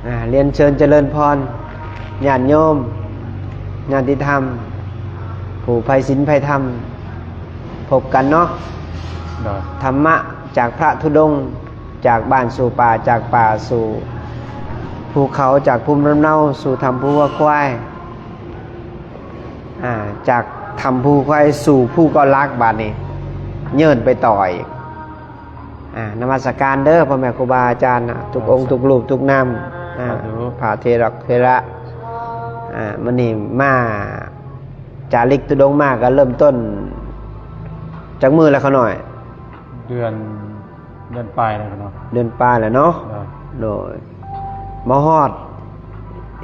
ອ່າ ລຽນເຊີນຈະເລີນພອນ ຍາດໂຍມ ຍາດຕິທຳ ຜູ້ໃຝ່ສິນໃຝ່ທຳ ພົບກັນເນາະ. ໂດຍ ທຳມະຈາກພະທຸດົງ ຈາກບ້ານສູ່ປ່າ ຈາກປ່າສູ່ພູເຂົາ ຈາກພູມລຳເນົາສູ່ຖ້ຳພູວັວຄວາຍ ອ່າ ຈາກຖ້ຳພູຄວາຍສູ່ພູເກົ້າຫຼັກ ບາດນີ້ເຍີນໄປຕໍ່ອີກ. ອ່າ ນະມັດສະການເດີພໍ່ແມ່ຄູບາອາຈານນະ ທຸກອົງ ສາທຸ ທຸກຮູບ ທຸກນາມ ອ່າ ສາທຸ ພະເຖລະເຖລະ ອ່າ ມື້ນີ້ມາຈາລິກທຸດົງມາ ກໍເລີ່ມຕົ້ນຈັກມື້ແລ້ວຂະນ້ອຍ? ເດືອນ ເດືອນປາຍແລ້ວເນາະ ເດືອນປາຍແລ້ວເນາະ. ໂດຍ ໂດຍ ມາຮອດ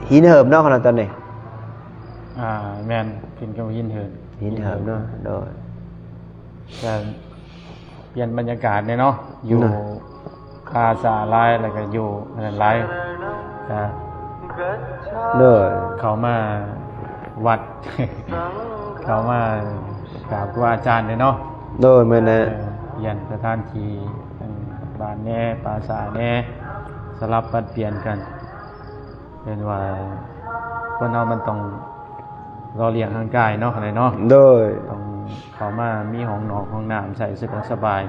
ຫີນເຫີບເນາະຂະນ້ອຍຕອນນີ້. ອ່າ ແມ່ນ ຂຶ້ນກັບຫີນເຫີບ ຫີນເຫີບເນາະ. ໂດຍ ກໍປ່ຽນບັນຍາກາດແດ່ເນາະ ຢູ່ ເນາະ ປ່າຊ້າຫຼາຍ ແລ້ວກໍຢູ່ອັນນັ້ນຫຼາຍ ກໍ ໂດຍ ເຂົ້າມາວັດ ເຂົ້າມາກາບຄູອາຈານແດ່ເນາະ. ໂດຍ ແມ່ນແຫຼະ ເອີ ປ່ຽນສະຖານທີ່ ອັນ ບ້ານແດ່ ປ່າຊ້າແດ່ ສະຫຼັບປັດປ່ຽນກັນ. ເຫັນວ່າຄົນເຮົາມັນຕ້ອງຫຼໍ່ລ້ຽງຮ່າງກາຍເນາະ ຂ້າໃດເນາະ. ໂດຍ ຕ້ອງເຂົ້າມາມີຫ້ອງນອກຫ້ອງນ້ຳໃຊ້ສະດວກສະບາຍ.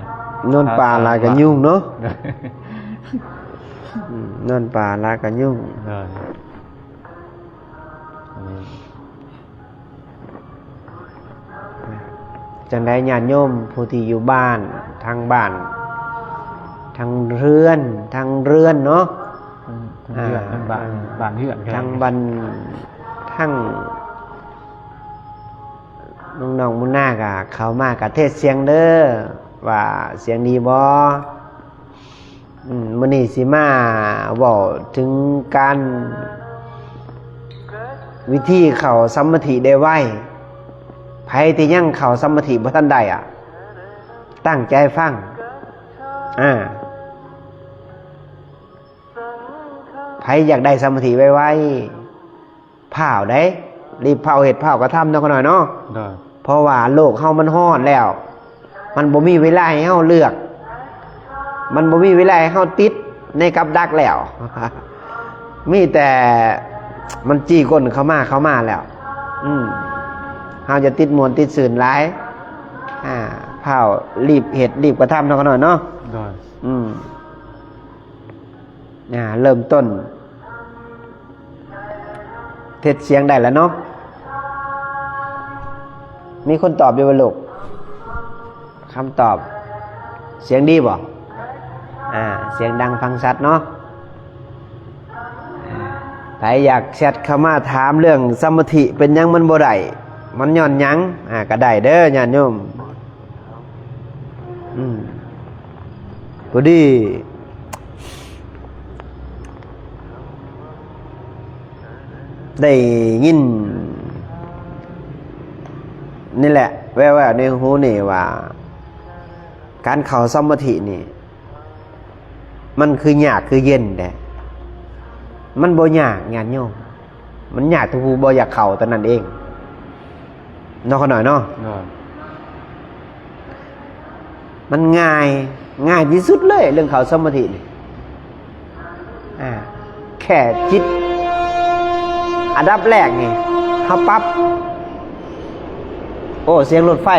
ນອນປ່າຫຼາຍກໍຍຸງເນາະ. ໂດຍ ອືມ ນອນປ່າຫຼາຍກໍຍຸງ. ໂດຍ ອັນນີ້ ຈັ່ງໃດຍາດໂຍມຜູ້ທີ່ຢູ່ບ້ານ ທາງບ້ານ ທາງເຮືອນ ທາງເຮືອນເນາະ ທາງ ທາງເຮືອນ ອ່າ ທາງບ້ານ ບ້ານເຮືອນ ທາງບ້ານ ທາງນ້ອງໆ ໝູ່ນາກໍເຂົ້າມາກໍເທດສຽງເດີ ວ່າສຽງດີບໍ່? ອືມ ມື້ນີ້ຊິມາເວົ້າເຖິງການ ວິທີເຂົ້າສະມາທິໄດ້ໄວ. ໃຜທີ່ຍັງເຂົ້າສະມາທິບໍ່ທັນໄດ້ອະ ຕັ້ງໃຈຟັງ. ອາ ໃຜຢາກໄດ້ສະມາທິໄວໆ ພ້າວໃດ໋ ຣີບພ້າວເຮັດພ້າວກະທຳເນາະ ຂ້ານ້ອຍເນາະ. ໂດຍ ເພາະວ່າໂລກເຮົາມັນຮ້ອນແລ້ວ ມັນບໍ່ມີເວລາໃຫ້ເຮົາເລືອກ ມັນບໍ່ມີເວລາໃຫ້ເຮົາຕິດໃນກັບດັກແລ້ວ ມີແຕ່ມັນຈີ້ກົ້ນເຂົ້າມາ ເຂົ້າມາແລ້ວ. ອືມ ເຮົາຢ່າຕິດມ່ວນຕິດຊື່ນຫຼາຍ ອາ ພ້າວ ຣີບເຮັດ ຣີບກະທຳເນາະ ຂ້ານ້ອຍເນາະ. ໂດຍ ອືມ ອາ ເລີ່ມຕົ້ນ ເທດສຽງໄດ້ແລ້ວເນາະ. ມີຄົນຕອບຢູ່ບໍ່ລູກ? ຄຳຕອບ ສຽງດີບໍ່? ອາ ສຽງດັງຟັງຊັດເນາະ. ໃຜຢາກແຊັດເຂົ້າມາຖາມເລື່ອງສະມາທິ ເປັນຫຍັງມັນບໍ່ໄດ້ ມັນຍ້ອນຫຍັງ ອາ ກໍໄດ້ເດີຍາດໂຍມ. ອືມ ພໍດີໄດ້ຍິນນີ້ແຫຼະ ແວ່ວໆ ໃນຫູນີ້ວ່າ ການເຂົ້າສະມາທິນີ້ ມັນຄືຍາກຄືເຢັນແດ່. ມັນບໍ່ຍາກຍາດໂຍມ ມັນຍາກແຕ່ຜູ້ບໍ່ຢາກເຂົ້າເທົ່ານັ້ນເອງເນາະ ຂ້ານ້ອຍເນາະ. ໂດຍ ມັນງ່າຍ ງ່າຍທີ່ສຸດເລີຍເລື່ອງເຂົ້າສະມາທິນີ້. ອາ ແຄ່ຈິດ ອັນດັບແລກນີ້ ເຮົາປັບ ໂອ້ ສຽງລົດໄຟ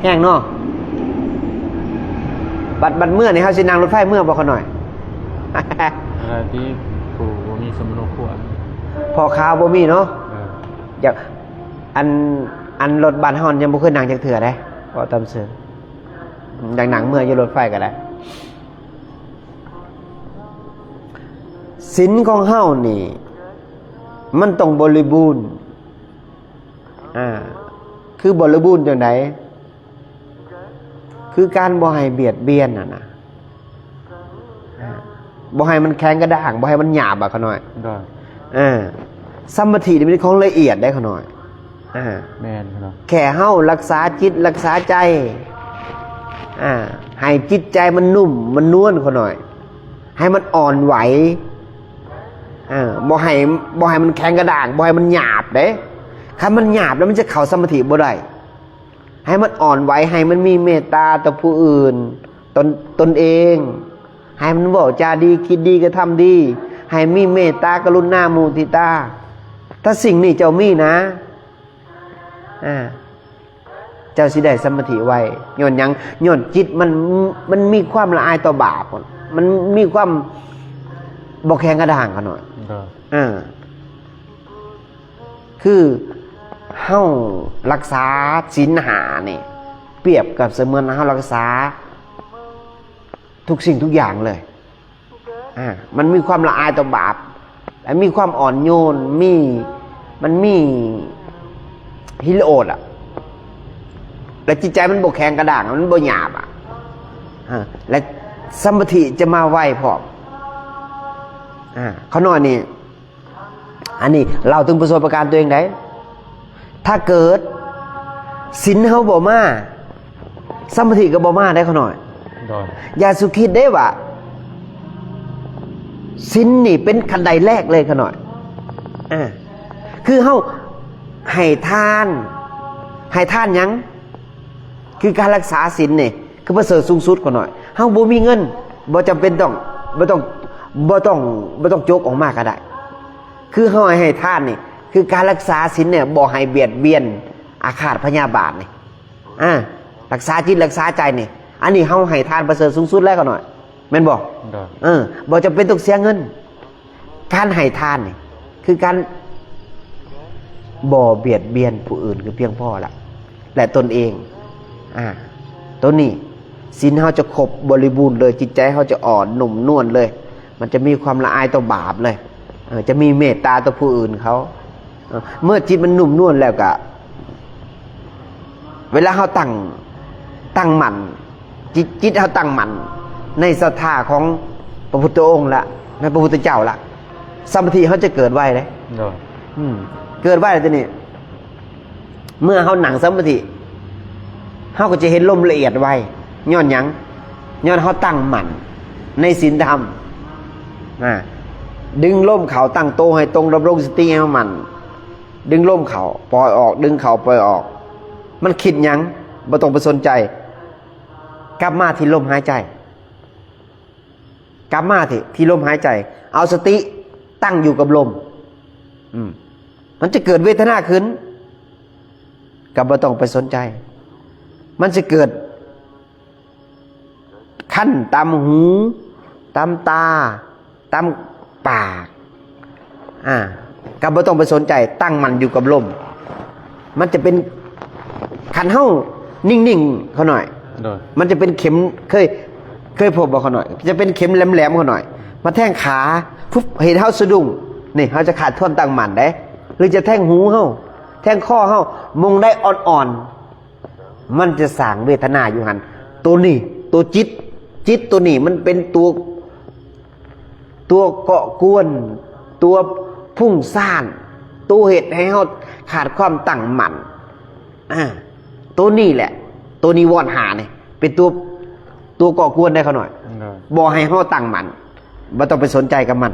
ແຮງເນາະ. ບັດ ບັດເມືອນີ້ເຮົາຊິນັ່ງລົດໄຟເມືອບໍ່ ຂ້ານ້ອຍ? ອາ ທີ່ຜູ້ບໍ່ມີສົມມະໂນຄົວ ພໍ່ຄ້າບໍ່ມີເນາະ. ເອີ ຢາກ ອັນ ອັນລົດບ້ານເຮົາຍັງບໍ່ເຄີຍນັ່ງຈັກເທື່ອເດ້ ເວົ້າຕາມເຊີງ ຢາກນັ່ງເມືອຢູ່ລົດໄຟກໍໄດ້. ສິນຂອງເຮົານີ້ ມັນຕ້ອງບໍລິບູນ. ອາ ຄືບໍລິບູນຈັ່ງໃດ? ຄືການບໍ່ໃຫ້ບຽດບຽນຫັ້ນນະ. ອາ ບໍ່ໃຫ້ມັນແຂງກະດ້າງ ບໍ່ໃຫ້ມັນຫຍາບອະ ຂ້ານ້ອຍ. ໂດຍ ເອີ ສະມາທິນີ້ເປັນຂອງລະອຽດເດ້ ຂ້ານ້ອຍ. ອາ ແມ່ນເນາະ ແຄ່ເຮົາລັກສາຈິດ ລັກສາໃຈ ອາ ໃຫ້ຈິດໃຈມັນນຸ້ມ ມັນນວນ ຂ້ານ້ອຍ ໃຫ້ມັນອ່ອນໄຫວ. ເອີ ບໍ່ໃຫ້ ບໍ່ໃຫ້ມັນແຂງກະດ້າງ ບໍ່ໃຫ້ມັນຫຍາບເດ້. ຄັນມັນຫຍາບແລ້ວມັນຈະເຂົ້າສະມາທິບໍ່ໄດ້. ໃຫ້ມັນອ່ອນໄຫວ ໃຫ້ມັນມີເມດຕາຕໍ່ຜູ້ອື່ນ ຕົນ ຕົນເອງ ໃຫ້ມັນເວົ້າຈາດີ ຄິດດີ ກະທຳດີ. ໃຫ້ມີເມດຕາ ກະລຸນາ ມຸທິຕາ. ຖ້າສິ່ງນີ້ເຈົ້າມີນະ ອ່າ ເຈົ້າຊິໄດ້ສະມາທິໄວ. ຍ້ອນຫຍັງ? ຍ້ອນຈິດມັນ ມັນມີຄວາມລະອາຍຕໍ່ບາບ, ມັນມີຄວາມບໍ່ແຂງກະດ້າງຂະນ້ອຍ. ໂດຍ. ເອີ ຄືເຮົາລັກສາສິນຫ້ານີ້ ປຽບກັບສະເໝືອນເຮົາລັກສາທຸກສິ່ງທຸກຢ່າງເລີຍ. ອ່າ ມັນມີຄວາມລະອາຍຕໍ່ບາບ ແລະ ມີຄວາມອ່ອນໂຍນ ມີ ມັນມີຮິໂອດອະ ແລະ ຈິດໃຈມັນບໍ່ແຂງກະດ້າງ ມັນບໍ່ຫຍາບອະ ອ່າ ແລະ ສະມາທິຈະມາໄວພ້ອມ. ອ່າ ຂ້ານ້ອຍນີ້ ອັນນີ້ເລົ່າເຖິງປະສົບປະການຕົວເອງໄດ໋. ຖ້າເກີດສິນເຮົາບໍ່ມາ ສະມາທິກໍບໍ່ມາໄດ໋ ຂ້ານ້ອຍ. ໂດຍ. ຢ່າສຸຄິດເດ້ວ່າສິນນີ້ເປັນຂັ້ນໄດແລກເລີຍ ຂ້ານ້ອຍ. ອ່າ ຄືເຮົາໃຫ້ທານ ໃຫ້ທານຫຍັງ? ຄືການລັກສາສິນນີ້ຄືປະເສີດສູງສຸດ ຂ້ານ້ອຍ. ເຮົາບໍ່ມີເງິນ ບໍ່ຈຳເປັນຕ້ອງ ບໍ່ຕ້ອງ ບໍ່ຕ້ອງ ບໍ່ຕ້ອງຈົກອອກມາກໍໄດ້. ຄືເຮົາໃຫ້ທານນີ້ ຄືການລັກສາສິນນີ້ ບໍ່ໃຫ້ບຽດບຽນອາຄາດພະຍາບາດນີ້ ອ່າ ລັກສາຈິດລັກສາໃຈນີ້ ອັນນີ້ເຮົາໃຫ້ທານປະເສີດສູງສຸດແລ້ວ ຂ້ານ້ອຍ ແມ່ນບໍ່? ໂດຍ. ເອີ ບໍ່ຈຳເປັນຕ້ອງເສຍເງິນ. ການໃຫ້ທານນີ້ ຄືການບໍ່ບຽດບຽນຜູ້ອື່ນ ຄືພຽງພໍລະ ແລະ ຕົນເອງ. ອ່າ ໂຕນີ້ ສິນເຮົາຈະຄົບບໍລິບູນເລີຍ, ຈິດໃຈເຮົາຈະອ່ອນນຸ້ມນວນເລີຍ, ມັນຈະມີຄວາມລະອາຍຕໍ່ບາບເລີຍ, ເອີ ຈະມີເມດຕາຕໍ່ຜູ້ອື່ນເຂົາ. ເອີ ເມື່ອຈິດມັນນຸ້ມນວນແລ້ວກະ ເວລາເຮົາຕັ້ງ ຕັ້ງໝັ້ນ ຈິດ ຈິດເຮົາຕັ້ງໝັ້ນໃນສັດທາຂອງພະພຸດທະອົງລະ ໃນພະພຸດທະເຈົ້າລະ ສະມາທິເຮົາຈະເກີດໄວເດ້. ໂດຍ. ອືມ ເກີດໄວແລ້ວທີນີ້ ເມື່ອເຮົານັ່ງສະມາທິ ເຮົາກໍຈະເຫັນລົມລະອຽດໄວ. ຍ້ອນຫຍັງ? ຍ້ອນເຮົາຕັ້ງໝັ້ນໃນສິນທຳ. ອາ ດຶງລົມເຂົ້າ, ຕັ້ງໂຕໃຫ້ຕົງ, ດຳລົງສະຕິໃຫ້ເຮົາໝັ້ນ. ດຶງລົມເຂົ້າ, ປ່ອຍອອກ, ດຶງເຂົ້າ, ປ່ອຍອອກ. ມັນຄິດຫຍັງ? ບໍ່ຕ້ອງໄປສົນໃຈ. ກັບມາທີ່ລົມຫາຍໃຈ. ກັບມາທີ່ ທີ່ລົມຫາຍໃຈ. ເອົາສະຕິຕັ້ງຢູ່ກັບລົມ. ອືມ ມັນຈະເກີດເວທະນາຂຶ້ນ, ກໍບໍ່ຕ້ອງໄປສົນໃຈ. ມັນຊິເກີດ ຄັນຕາມຫູ, ຕາມຕາ, ຕາມປາກ. ອາ ກໍບໍ່ຕ້ອງໄປສົນໃຈ, ຕັ້ງໝັ້ນຢູ່ກັບລົມ. ມັນຈະເປັນ, ຄັນເຮົານິ່ງໆ ຂ້ານ້ອຍ. ໂດຍ. ມັນຈະເປັນເຂັມ, ເຄີຍ, ເຄີຍພົບບໍ່ ຂ້ານ້ອຍ? ຈະເປັນເຂັມແຫຼມໆ ຂ້ານ້ອຍ, ມາແທງຂາ, ຟຶບ, ເຮັດເຮົາສະດຸ້ງ. ນີ້ ເຮົາຈະຂາດທວນຕັ້ງໝັ້ນເດ້. ຫຼືຈະແທງຫູເຮົາ, ແທງຄໍເຮົາ, ໝ່ອງໃດອ່ອນໆ ມັນຈະສ້າງເວທະນາຢູ່ຫັ້ນ. ໂຕນີ້ ໂຕຈິດ, ຈິດໂຕນີ້ມັນເປັນຕົວ, ຕົວເກາະກວນ, ຕົວຟຸ້ງຊານ, ຕົວເຮັດໃຫ້ເຮົາຂາດຄວາມຕັ້ງໝັ້ນ. ອາ ໂຕນີ້ແຫຼະ, ໂຕນິວອນຫ້ານີ້ ເປັນຕົວ, ຕົວເກາະກວນໄດ໋ ຂ້ານ້ອຍ. ໂດຍ. ບໍ່ໃຫ້ເຮົາຕັ້ງໝັ້ນ. ບໍ່ຕ້ອງໄປສົນໃຈກັບມັນ.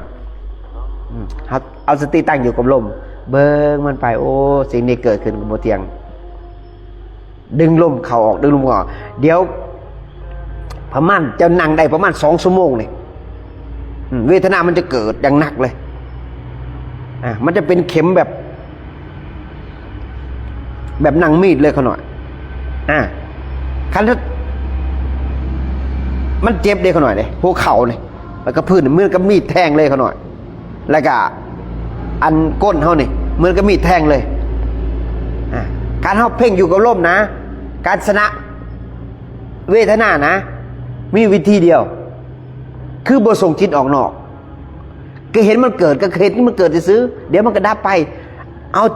ອືມ ເຮົາເອົາສະຕິຕັ້ງຢູ່ກັບລົມ, ເບິ່ງມັນໄປ. ໂອ້ ສິ່ງນີ້ເກີດຂຶ້ນກໍບໍ່ທ່ຽງ. ດຶງລົມເຂົ້າອອກ, ດຶງລົມເຂົ້າອອກ. ດຽວປະມານ ເຈົ້ານັ່ງໄດ້ປະມານສອງຊົ່ວໂມງນີ້, ອືມ ເວທະນາມັນຈະເກີດຢ່າງໜັກເລີຍ. ອາ ມັນຈະເປັນເຂັມແບບ, ແບບໜັງມີດເລີຍ ຂ້ານ້ອຍ. ອາ ຄັນ ມັນເຈັບເດ້ ຂ້ານ້ອຍເດ້, ຫົວເຂົ່ານີ້ ແລ້ວກໍພື້ນ ເໝືອນກັບມີດແທງເລີຍ ຂ້ານ້ອຍ. ແລ້ວກະອັນກົ້ນເຮົານີ້ ເໝືອນກັບມີດແທງເລີຍ. ອາ ການເຮົາເພັ່ງຢູ່ກັບລົມນະ, ການຊະນະເວທະນານະ ມີວິທີດຽວ, ຄືບໍ່ສົ່ງຈິດອອກນອກ. ກໍເຫັນມັນເກີດ, ກໍເຫັນມັນເກີດຊື່ໆ, ດຽວມັນກໍດັບໄປ. ເອົາ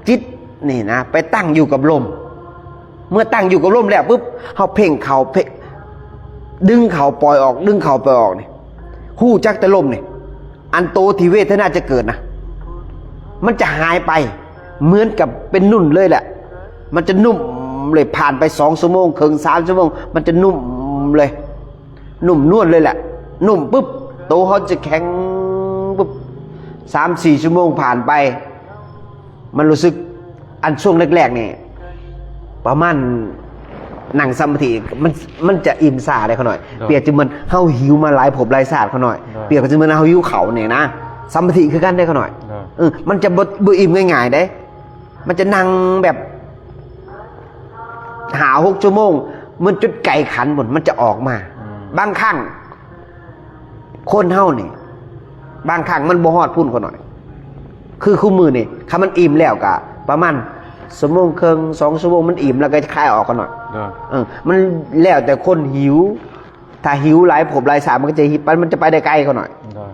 ຈິດນີ້ນະ ໄປຕັ້ງຢູ່ກັບລົມ. ເມື່ອຕັ້ງຢູ່ກັບລົມແລ້ວປຶບ ເຮົາເພັ່ງເຂົ້າ ເພັ່ງ ດຶງເຂົ້າ ປ່ອຍອອກ, ດຶງເຂົ້າ ປ່ອຍອອກນີ້, ຮູ້ຈັກແຕ່ລົມນີ້. ອັນໂຕທີ່ເວທະນາຈະເກີດນະ ມັນຈະຫາຍໄປ ເໝືອນກັບເປັນນຸ້ນເລີຍແຫຼະ. ມັນຈະນຸ້ມເລີຍ, ຜ່ານໄປສອງຊົ່ວໂມງເຄິ່ງ ສາມຊົ່ວໂມງ ມັນຈະນຸ້ມເລີຍ, ນຸ້ມນວນເລີຍແຫຼະ. ນຸ້ມປຶບ ໂຕເຮົາຈະແຂງປຶບ. ສາມສີ່ຊົ່ວໂມງຜ່ານໄປ ມັນຮູ້ສຶກ ອັນຊ່ວງແລກໆນີ້ ປະມານນັ່ງສະມາທິ ມັນ ມັນຈະອີ່ມຊ້າເດ້ ຂ້ານ້ອຍ. ໂດຍ. ປຽບຈະເໝືອນເຮົາຫິວມາຫຼາຍພົບຫຼາຍຊາດ ຂ້ານ້ອຍ. ໂດຍ. ປຽບຈະເໝືອນເຮົາຫິວເຂົ້ານີ້ນະ. ສະມາທິຄືກັນເດ້ຂ້ານ້ອຍ. ເອີ ເອີ ມັນຈະບໍ່ ບໍ່ອີ່ມງ່າຍໆເດ້. ມັນຈະນັ່ງແບບຫ້າຫົກຊົ່ວໂມງ ມັນຈຸດໄກຂັນພຸ້ນ ມັນຈະອອກມາ. ອືມ ບາງຄັ້ງ ຄົນເຮົານີ້ ບາງຄັ້ງມັນບໍ່ຮອດພຸ້ນຂ້ານ້ອຍ. ຄື ຄືມື້ນີ້ ຄັນມັນອີ່ມແລ້ວກະປະມານຊົ່ວໂມງເຄິ່ງ ສອງຊົ່ວໂມງ ມັນອີ່ມແລ້ວກໍຄາຍອອກຂ້ານ້ອຍ. ເອີ ເອີ ມັນແລ້ວແຕ່ຄົນຫິວ. ຖ້າຫິວຫຼາຍພົບຫຼາຍຊາດ ມັນກໍຈະ ມັນຈະໄປໄດ້ໄກຂ້ານ້ອຍ.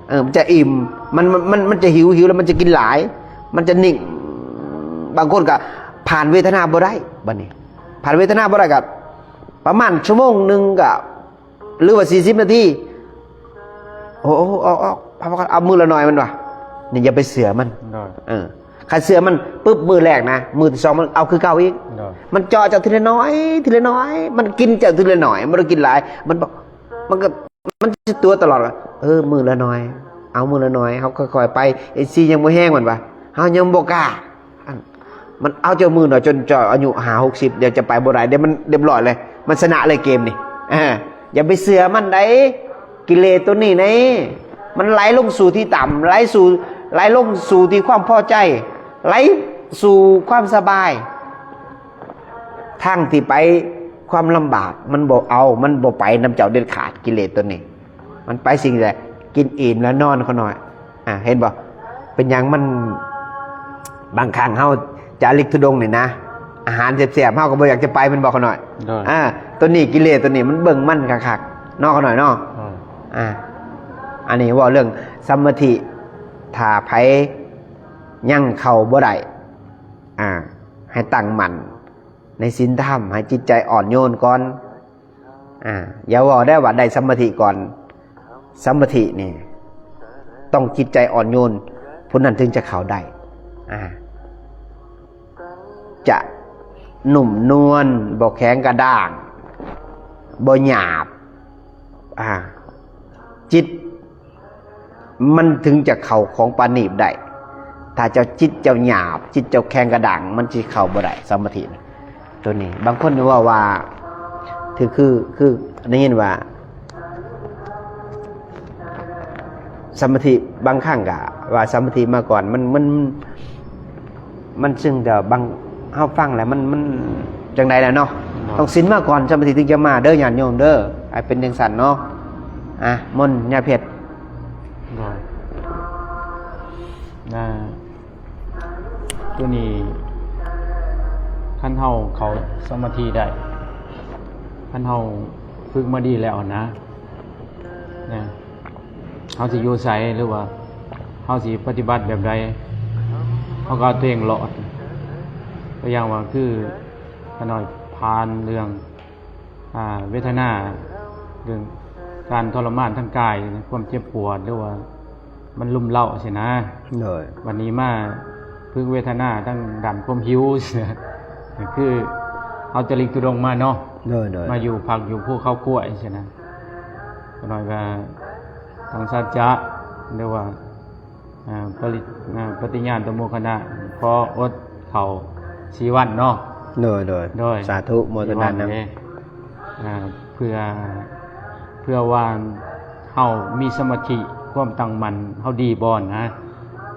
ເອີ ມັນຈະອີ່ມ ມັນ ມັນ ມັນຈະຫິວ ຫິວແລ້ວມັນຈະກິນຫຼາຍ ມັນຈະນິ່ງ. ບາງຄົນກໍຜ່ານເວທະນາບໍ່ໄດ້. ບັດນີ້ຜ່ານເວທະນາບໍ່ໄດ້ກໍປະມານຊົ່ວໂມງໜຶ່ງກໍ ຫຼືວ່າສີ່ສິບນາທີ. ໂອ້ ອອກ ອອກ ເອົາມື້ລະໜ້ອຍມັນວ່າ ນີ້ຢ່າໄປເຊື່ອມັນ. ເອີ ຄັນເຊື່ອມັນປຶບ ມື້ແລກນະ ມື້ທີສອງມັນເອົາຄືເກົ່າອີກ. ມັນເຈາະເຈົ້າທີລະໜ້ອຍ ທີລະໜ້ອຍ ມັນກິນເຈົ້າທີລະໜ້ອຍ ມັນບໍ່ໄດ້ກິນຫຼາຍ. ມັນ ມັນກໍ ມັນຊິຕົວະຕະຫຼອດວ່າ ເອີ ມື້ລະໜ້ອຍ ເອົາມື້ລະໜ້ອຍ ເຮົາຄ່ອຍໆໄປ. ເອັຟຊີຍັງບໍ່ແຮງ ມັນວ່າ ເຮົາຍັງບໍ່ກ້າ. ອັນ ມັນເອົາເຈົ້າມື້ໜ້ອຍ ຈົນເຈົ້າອາຍຸຫ້າຫົກສິບ ດຽວຈະໄປບໍ່ໄດ້. ດຽວມັນຮຽບຮ້ອຍເລີຍ ມັນຊະນະເລີຍເກມນີ້. ຢ່າໄປເຊື່ອມັນໃດ໋ ກິເລດໂຕນີ້ໃດ໋. ມັນໄຫຼລົງສູ່ທີ່ຕ່ຳ ໄຫຼສູ່ ໄຫຼລົງສູ່ທີ່ຄວາມພໍໃຈ ໄຫຼສູ່ຄວາມສະບາຍ. ທາງທີ່ໄປຄວາມລຳບາກ ມັນບໍ່ເອົາ ມັນບໍ່ໄປນຳເຈົ້າເດັດຂາດ ກິເລດໂຕນີ້. ມັນໄປສິ່ງໃດ? ກິນອີ່ມແລ້ວນອນຂ້ານ້ອຍ. ອ່າ ເຫັນບໍ່? ເປັນຫຍັງມັນ ບາງຄັ້ງເຮົາຈະລິກທຸດົງນີ້ນະ ອາຫານແຊບໆ ເຮົາກໍບໍ່ຢາກຈະໄປແມ່ນບໍ່ຂ້ານ້ອຍ? ໂດຍ ອ່າ ໂຕນີ້ ກິເລດໂຕນີ້ ມັນເບິ່ງມັນຄັກໆເນາະຂ້ານ້ອຍເນາະ. ໂດຍ ອ່າ ອັນນີ້ເວົ້າເລື່ອງສະມາທິ. ຖ້າໃຜຍັງເຂົ້າບໍ່ໄດ້ ອ່າ ໃຫ້ຕັ້ງໝັ້ນໃນສິນທຳ ໃຫ້ຈິດໃຈອ່ອນໂຍນກ່ອນ. ອ່າ ຢ່າເວົ້າໄດ້ວ່າໄດ້ສະມາທິກ່ອນ. ສະມາທິນີ້ຕ້ອງຈິດໃຈອ່ອນໂຍນ ຜູ້ນັ້ນເຖິງຈະເຂົ້າໄດ້. ອ່າ ຈະນຸ້ມນວນ ບໍ່ແຂງກະດ້າງ ບໍ່ຫຍາບ. ອ່າ ຈິດ ມັນເຖິງຈະເຂົ້າຂອງປານີດໄດ້. ຖ້າເຈົ້າຈິດເຈົ້າຫຍາບ ຈິດເຈົ້າແຂງກະດ້າງ ມັນຊິເຂົ້າບໍ່ໄດ້ສະມາທິໂຕນີ້. ບາງຄົນເວົ້າວ່າ ຄື ຄື ຄືໄດ້ຍິນວ່າສະມາທິ ບາງຄັ້ງກະວ່າສະມາທິມາກ່ອນ ມັນ ມັນ ມັນເຊິ່ງແຕ່ບາງ ເຮົາຟັງແລ້ວມັນ ມັນຈັ່ງໃດແຫຼະເນາະ. ຕ້ອງສິນມາກ່ອນ ສະມາທິເຖິງຈະມາເດີ ຍາດໂຍມເດີ ໃຫ້ເປັນຈັ່ງຊັ້ນເນາະ. ອ່າ ມົນຍາເພັດ. ໂດຍ ອ່າ ໂຕນີ້ ຄັນເຮົາເຂົ້າສະມາທິໄດ້ ຄັນເຮົາຝຶກມາດີແລ້ວນະ ນະ ເຮົາຊິຢູ່ໃສ ຫຼືວ່າເຮົາຊິປະຕິບັດແບບໃດ ເຮົາກໍເອົາຕົວເອງລອດ. ຕົວຢ່າງວ່າຄືຂ້ານ້ອຍຜ່ານເລື່ອງ ອ່າ ເວທະນາ ເລື່ອງການທໍລະມານທາງກາຍ ຄວາມເຈັບປວດ ຫຼືວ່າມັນລຸມເລົ້າຊີ້ນະ. ໂດຍ ບັດນີ້ມາຝຶກເວທະນາທາງດ້ານຄວາມຫິວຊີ້ນະ ຄືເຮົາຈະລິກທຸດົງມາເນາະ. ໂດຍ ໂດຍ ມາຢູ່ພັກຢູ່ພູເຂົາກ້ວຍຊີ້ນະ. ຂ້ານ້ອຍກໍຕັ້ງສັດຈະ ຫຼືວ່າ ອ່າ ປະລິ ອ່າ ປະຕິຍານຕໍ່ໝູ່ຄະນະ ຂໍອົດເຂົ້າສີ່ວັນເນາະ. ໂດຍ ໂດຍ ໂດຍ ສາທຸ ໂມທະນານຳ. ສີ່ວັນເດ້ ອ່າ ເພື່ອ ເພື່ອວ່າເຮົາມີສະມາທິ ຄວາມຕັ້ງໝັ້ນເຮົາດີບໍ່ນະ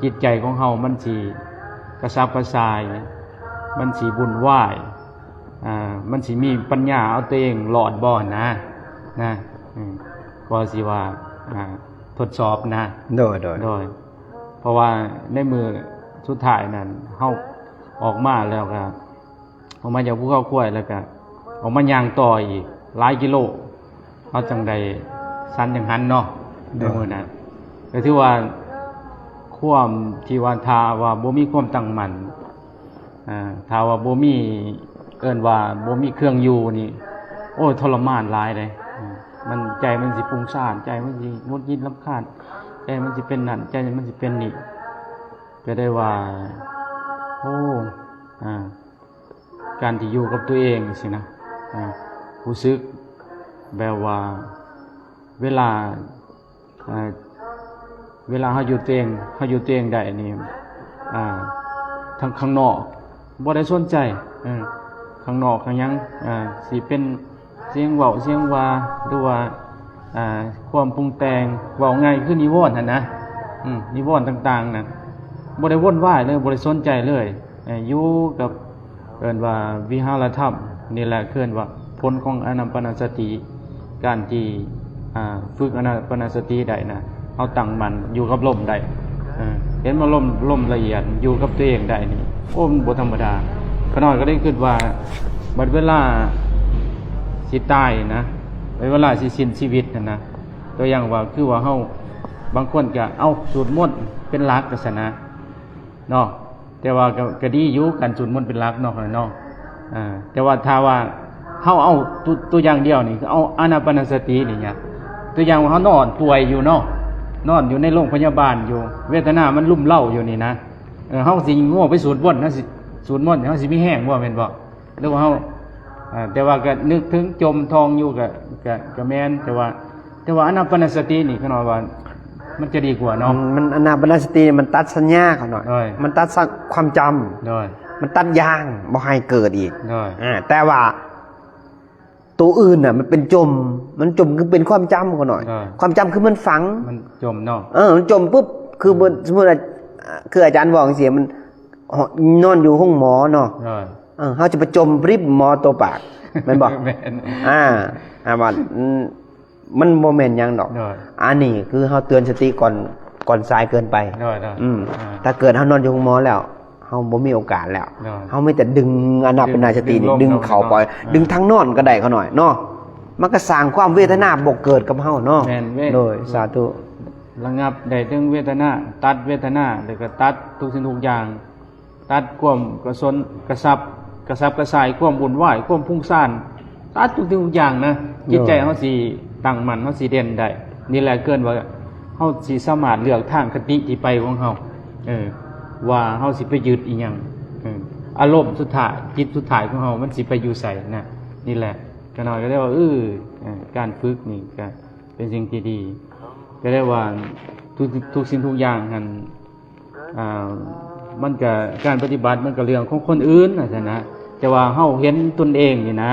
ຈິດໃຈຂອງເຮົາມັນຊິກະສັບກະສ່າຍ ມັນຊິວຸ່ນວາຍ ອ່າ ມັນຊິມີປັນຍາເອົາຕົວເອງລອດບໍ່ນະ ນະ ອືມ ກໍຊິວ່າ ອ່າ ທົດສອບນະ. ໂດຍ ໂດຍ ໂດຍ ເພາະວ່າໃນມື້ສຸດທ້າຍນັ້ນ ເຮົາອອກມາແລ້ວກະ ອອກມາຈາກພູເຂົາກ້ວຍ ແລ້ວກະອອກມາຍ່າງຕໍ່ອີກຫຼາຍກິໂລ ເຮົາຈັ່ງໄດ້ສັນຈັ່ງຫັນເນາະ. ໃນມື້ນັ້ນກໍຖືວ່າ ຄວາມທີ່ວ່າ ຖ້າວ່າບໍ່ມີຄວາມຕັ້ງໝັ້ນ ອ່າ ຖ້າວ່າບໍ່ມີ ເອີ້ນວ່າບໍ່ມີເຄື່ອງຢູ່ນີ້ ໂອ້ຍ ທໍລະມານຫຼາຍເດ້. ອືມ ມັນ ໃຈມັນຊິປຸ້ງສ້ານ ໃຈມັນຊິຫງຸດຫງິດລຳຄານ ໃຈມັນຊິເປັນນັ້ນ ໃຈມັນຊິເປັນນີ້ ກໍໄດ້ວ່າ ໂອ້ ອ່າ ການທີ່ຢູ່ກັບຕົວເອງຊີ້ນະ ອ່າ ຮູ້ສຶກແບບວ່າ ເວລາ ເອີ ເວລາເຮົາຢູ່ຕົວເອງ ເຮົາຢູ່ຕົວເອງໄດ້ນີ້ ອ່າ ທາງຂ້າງນອກບໍ່ໄດ້ສົນໃຈ ເອີ ຂ້າງນອກຂ້າງຫຍັງ ອ່າ ຊິເປັນສຽງເວົ້າສຽງວ່າ ຫຼືວ່າ ອ່າ ຄວາມປຸງແຕ່ງ ເວົ້າງ່າຍຄືນິວອນຫັ້ນນະ ອືມ ນິວອນຕ່າງໆນັ້ນ ບໍ່ໄດ້ວົນວາຍເລີຍ ບໍ່ໄດ້ສົນໃຈເລີຍ ເອີ ຢູ່ກັບ ເອີ້ນວ່າວິຫາລະທຳນີ້ແຫຼະ ເອີ້ນວ່າຜົນຂອງອານາປານະສະຕິ ການທີ່ ອ່າ ຝຶກອານາປານະສະຕິໄດ້ນະ ເຮົາຕັ້ງໝັ້ນຢູ່ກັບລົມໄດ້ ເອີ ເຫັນວ່າລົມ ລົມລະອຽດ ຢູ່ກັບຕົວເອງໄດ້ນີ້ ໂອ້ ມັນບໍ່ທຳມະດາ. ຂ້ານ້ອຍກໍໄດ້ຄິດວ່າ ບັດເວລາຊິຕາຍນະ ເວລາຊິສິ້ນຊີວິດຫັ້ນນະ ຕົວຢ່າງວ່າ ຄືວ່າເຮົາ ບາງຄົນກໍ ເອົາ ສູດມົນເປັນຫຼັກ ວ່າຊັ້ນນະ ເນາະ ແຕ່ວ່າກໍ ກໍດີຢູ່ ການສູດມົນເປັນຫຼັກເນາະ ເນາະ ເອີ ແຕ່ວ່າຖ້າວ່າເຮົາເອົາຕົວ ຕົວຢ່າງດຽວນີ້ ຄືເອົາອານາປານະສະຕິນີ້ນະ ຕົວຢ່າງວ່າເຮົານອນປ່ວຍຢູ່ເນາະ ນອນຢູ່ໃນໂຮງພະຍາບານຢູ່ ເວທະນາມັນລຸມເລົາຢູ່ນີ້ນະ ເອີ ເຮົາຊິໂງ່ໄປສູດມົນ ເຮົາຊິສູດມົນ ເຮົາຊິມີແຮງບໍ່ ແມ່ນບໍ່? ຫຼືວ່າເຮົາ ເອີ ແຕ່ວ່າກໍນຶກເຖິງຈົມທອງຢູ່ ກໍ ກໍ ກໍແມ່ນ ແຕ່ວ່າ ແຕ່ວ່າອານາປານະສະຕິນີ້ ຂ້ານ້ອຍວ່າມັນຈະດີກວ່າເນາະ ອືມ ມັນ ອານາປານະສະຕິມັນຕັດສັນຍາ ຂ້ານ້ອຍ ໂດຍ ມັນຕັດສະ ຄວາມຈຳ ໂດຍ ມັນຕັດຢາງບໍ່ໃຫ້ເກີດອີກ ໂດຍ ອາ ແຕ່ວ່າໂຕອື່ນນະ ມັນເປັນຈົມ ມັນຈົມຄືເປັນຄວາມຈຳ ຂ້ານ້ອຍ ໂດຍ ຄວາມຈຳຄືມັນຝັງ ມັນຈົມເນາະ ເອີ ມັນຈົມປຶບ ຄື ອືມ ສົມມຸດວ່າ ຄືອາຈານບອກຈັ່ງຊີ້ ມັນ ນອນຢູ່ໂຮງໝໍເນາະ ໂດຍ ເອີ ເຮົາຈະໄປຈົມບຣິບໝໍຕົວະປາກ ແມ່ນບໍ່? ແມ່ນ ອາ ອາ ວ່າ ອືມ ມັນບໍ່ແມ່ນຫຍັງດອກ ໂດຍ ອັນນີ້ຄືເຮົາເຕືອນສະຕິກ່ອນ ກ່ອນສາຍເກີນໄປ ໂດຍ ໂດຍ ອືມ ອາ ຖ້າເກີດເຮົານອນຢູ່ໂຮງໝໍແລ້ວ ເຮົາບໍ່ມີໂອກາດແລ້ວ ໂດຍ ເຮົາມີແຕ່ດຶງອານາປານະສະຕິ ດຶງລົມ ດຶງເຂົ້າ ອອກ ປ່ອຍ ໂດຍ ດຶງທາງນອນກໍໄດ້ ຂ້ານ້ອຍເນາະ ມັນກໍສ້າງຄວາມເວທະນາບໍ່ເກີດກັບເຮົາເນາະ ແມ່ນເວ ໂດຍ ສາທຸ ລະງັບໄດ້ເຖິງເວທະນາ ຕັດເວທະນາ ແລ້ວກໍຕັດທຸກສິ່ງທຸກຢ່າງ ຕັດຄວາມກະສົນ ກະສັບ ກະສັບກະສ່າຍ ຄວາມວຸ່ນວາຍ ຄວາມຟຸ້ງຊານ ຕັດທຸກສິ່ງທຸກຢ່າງນະ ໂດຍ ຈິດໃຈເຮົາຊິຕັ້ງໝັ້ນ ເຮົາຊິເດັ່ນໄດ້ ນີ້ແຫຼະເອີ້ນວ່າເຮົາຊິສາມາດເລືອກທາງຄະຕິທີ່ໄປຂອງເຮົາ ເອີ ວ່າເຮົາຊິໄປຍຶດອີ່ຫຍັງ ເອີ ອາລົມສຸດທ້າຍ ຈິດສຸດທ້າຍຂອງເຮົາມັນຊິໄປຢູ່ໃສນະ ນີ້ແຫຼະ ຂ້ານ້ອຍກໍໄດ້ວ່າ ເອີ ເອີ ການຝຶກນີ້ກໍເປັນສິ່ງທີ່ດີ ກໍໄດ້ວ່າທຸກ ທຸກສິ່ງທຸກຢ່າງຫັ້ນ ອ່າ ມັນກະ ການປະຕິບັດມັນກະເລື່ອງຂອງຄົນອື່ນວ່າຊັ້ນນະ ແຕ່ວ່າເຮົາເຫັນຕົນເອງນີ້ນະ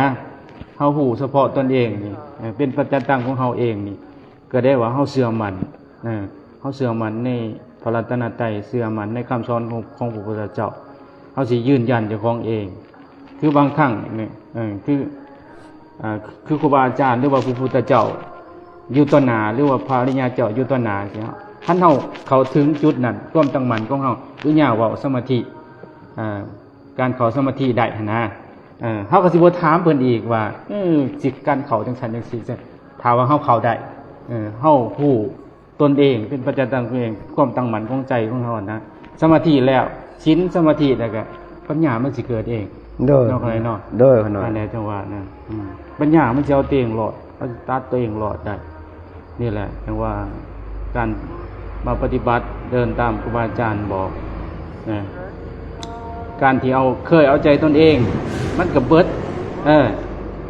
ເຮົາຮູ້ສະເພາະຕົນເອງນີ້ ເປັນປັດຈະຕັງຂອງເຮົາເອງນີ້ ກໍໄດ້ວ່າເຮົາເຊື່ອໝັ້ນ ເຮົາເຊື່ອໝັ້ນໃນພະລັດຕະນະໄຕ ເຊື່ອໝັ້ນໃນຄຳສອນຂອງ ຂອງພະພຸດທະເຈົ້າ ເຮົາຊິຢືນຢັນເຈົ້າຂອງເອງ ຄືບາງຄັ້ງນີ້ ເອີ ຄື ອ່າ ຄືຄູບາອາຈານ ຫຼືວ່າພະພຸດທະເຈົ້າຢູ່ຕໍ່ໜ້າ ຫຼືວ່າພະອະລິຍະເຈົ້າຢູ່ຕໍ່ໜ້າຊີ້ ຄັນເຮົາເຂົ້າເຖິງຈຸດນັ້ນ ຄວາມຕັ້ງໝັ້ນຂອງເຮົາ ຄືຍາເວົ້າສະມາທິ ອ່າ ການເຂົ້າສະມາທິໄດ້ຫັ້ນນະ ເອີ ເຮົາກໍຊິບໍ່ຖາມເພິ່ນອີກວ່າ ເອີ ຊິການເຂົ້າຈັ່ງຊັ້ນຈັ່ງຊີ້ ຖ້າວ່າເຮົາເຂົ້າໄດ້ ເອີ ເຮົາຮູ້ ຕົນເອງ ເປັນປັດຈະຕັງຕົນເອງ ຄວາມຕັ້ງໝັ້ນຂອງໃຈຂອງເຮົານະ ສະມາທິແລ້ວ ສິນ ສະມາທິ ແລ້ວກະປັນຍາມັນຊິເກີດເອງ ໂດຍ ເນາະ ເນາະ ໂດຍ ຂ້ານ້ອຍ ນັ້ນແຫຼະ ຈັ່ງວ່ານະ ອືມ ປັນຍາມັນຊິເອົາຕົວເອງລອດ ເອົາ ຕັດຕົວເອງລອດໄດ້ ນີ້ແຫຼະ ຈັ່ງວ່າການມາປະຕິບັດ ເດີນຕາມຄູບາອາຈານບອກ ເອີ ການທີ່ເອົາ ເຄີຍເອົາໃຈຕົນເອງ ມັນກະເບິດ ເອີ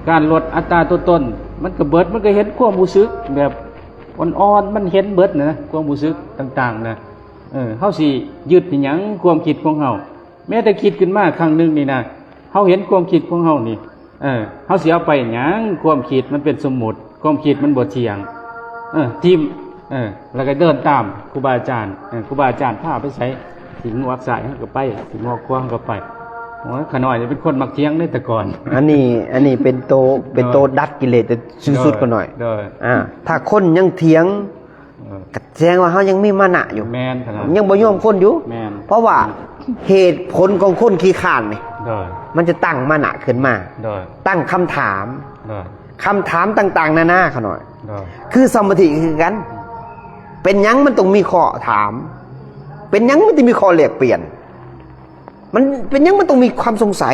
ການລົດອັດຕາຕົວຕົນ ມັນກະເບິດ ມັນກະເຫັນຄວາມຮູ້ສຶກແບບ ອ່ອນໆ ມັນເຫັນເບິດນະ ຄວາມຮູ້ສຶກຕ່າງໆນະ ເອີ ເຮົາຊິຍຶດອີ່ຫຍັງຄວາມຄິດຂອງເຮົາ ແມ້ແຕ່ຄິດຂຶ້ນມາຄັ້ງໜຶ່ງນີ້ນະ ເຮົາເຫັນຄວາມຄິດຂອງເຮົານີ້ ເອີ ເຮົາຊິເອົາໄປຫຍັງ ຄວາມຄິດມັນເປັນສົມມຸດ ຄວາມຄິດມັນບໍ່ທ່ຽງ ເອີ ຖິ້ມ ເອີ ແລ້ວກໍເດີນຕາມຄູບາອາຈານ ເອີ ຄູບາອາຈານພາໄປໃສ ຊິງວກຊ້າຍເຮົາກໍໄປ ຊິງວກຂວາເຮົາກໍໄປ ໂອ້ຍ ຂ້ານ້ອຍນີ້ເປັນຄົນມັກຖຽງເດ້ແຕ່ກ່ອນ ອັນນີ້ ອັນນີ້ເປັນໂຕ ເປັນໂຕດັດກິເລດ ໂດຍ ທີ່ສຸດ ໂດຍ ຂ້ານ້ອຍ ໂດຍ ອ່າ ຖ້າຄົນຍັງຖຽງ ເອີ ກໍແສດງວ່າເຮົາຍັງມີມານະຢູ່ ແມ່ນຂະໜາດ ຍັງບໍ່ຍອມຄົນຢູ່ ແມ່ນ ເພາະວ່າເຫດຜົນຂອງຄົນຂີ້ຄ້ານນີ້ ໂດຍ ມັນຈະຕັ້ງມານະຂຶ້ນມາ ໂດຍ ຕັ້ງຄຳຖາມ ໂດຍ ຄຳຖາມຕ່າງໆນານາຂະໜ່ອຍ ໂດຍ ຄືສະມາທິຄືກັນ ເປັນຫຍັງມັນຕ້ອງມີຂໍ້ຖາມ ເປັນຫຍັງມັນຕ້ອງມີຂໍ້ແລກປ່ຽນ ມັນເປັນຫຍັງມັນຕ້ອງມີຄວາມສົງໄສ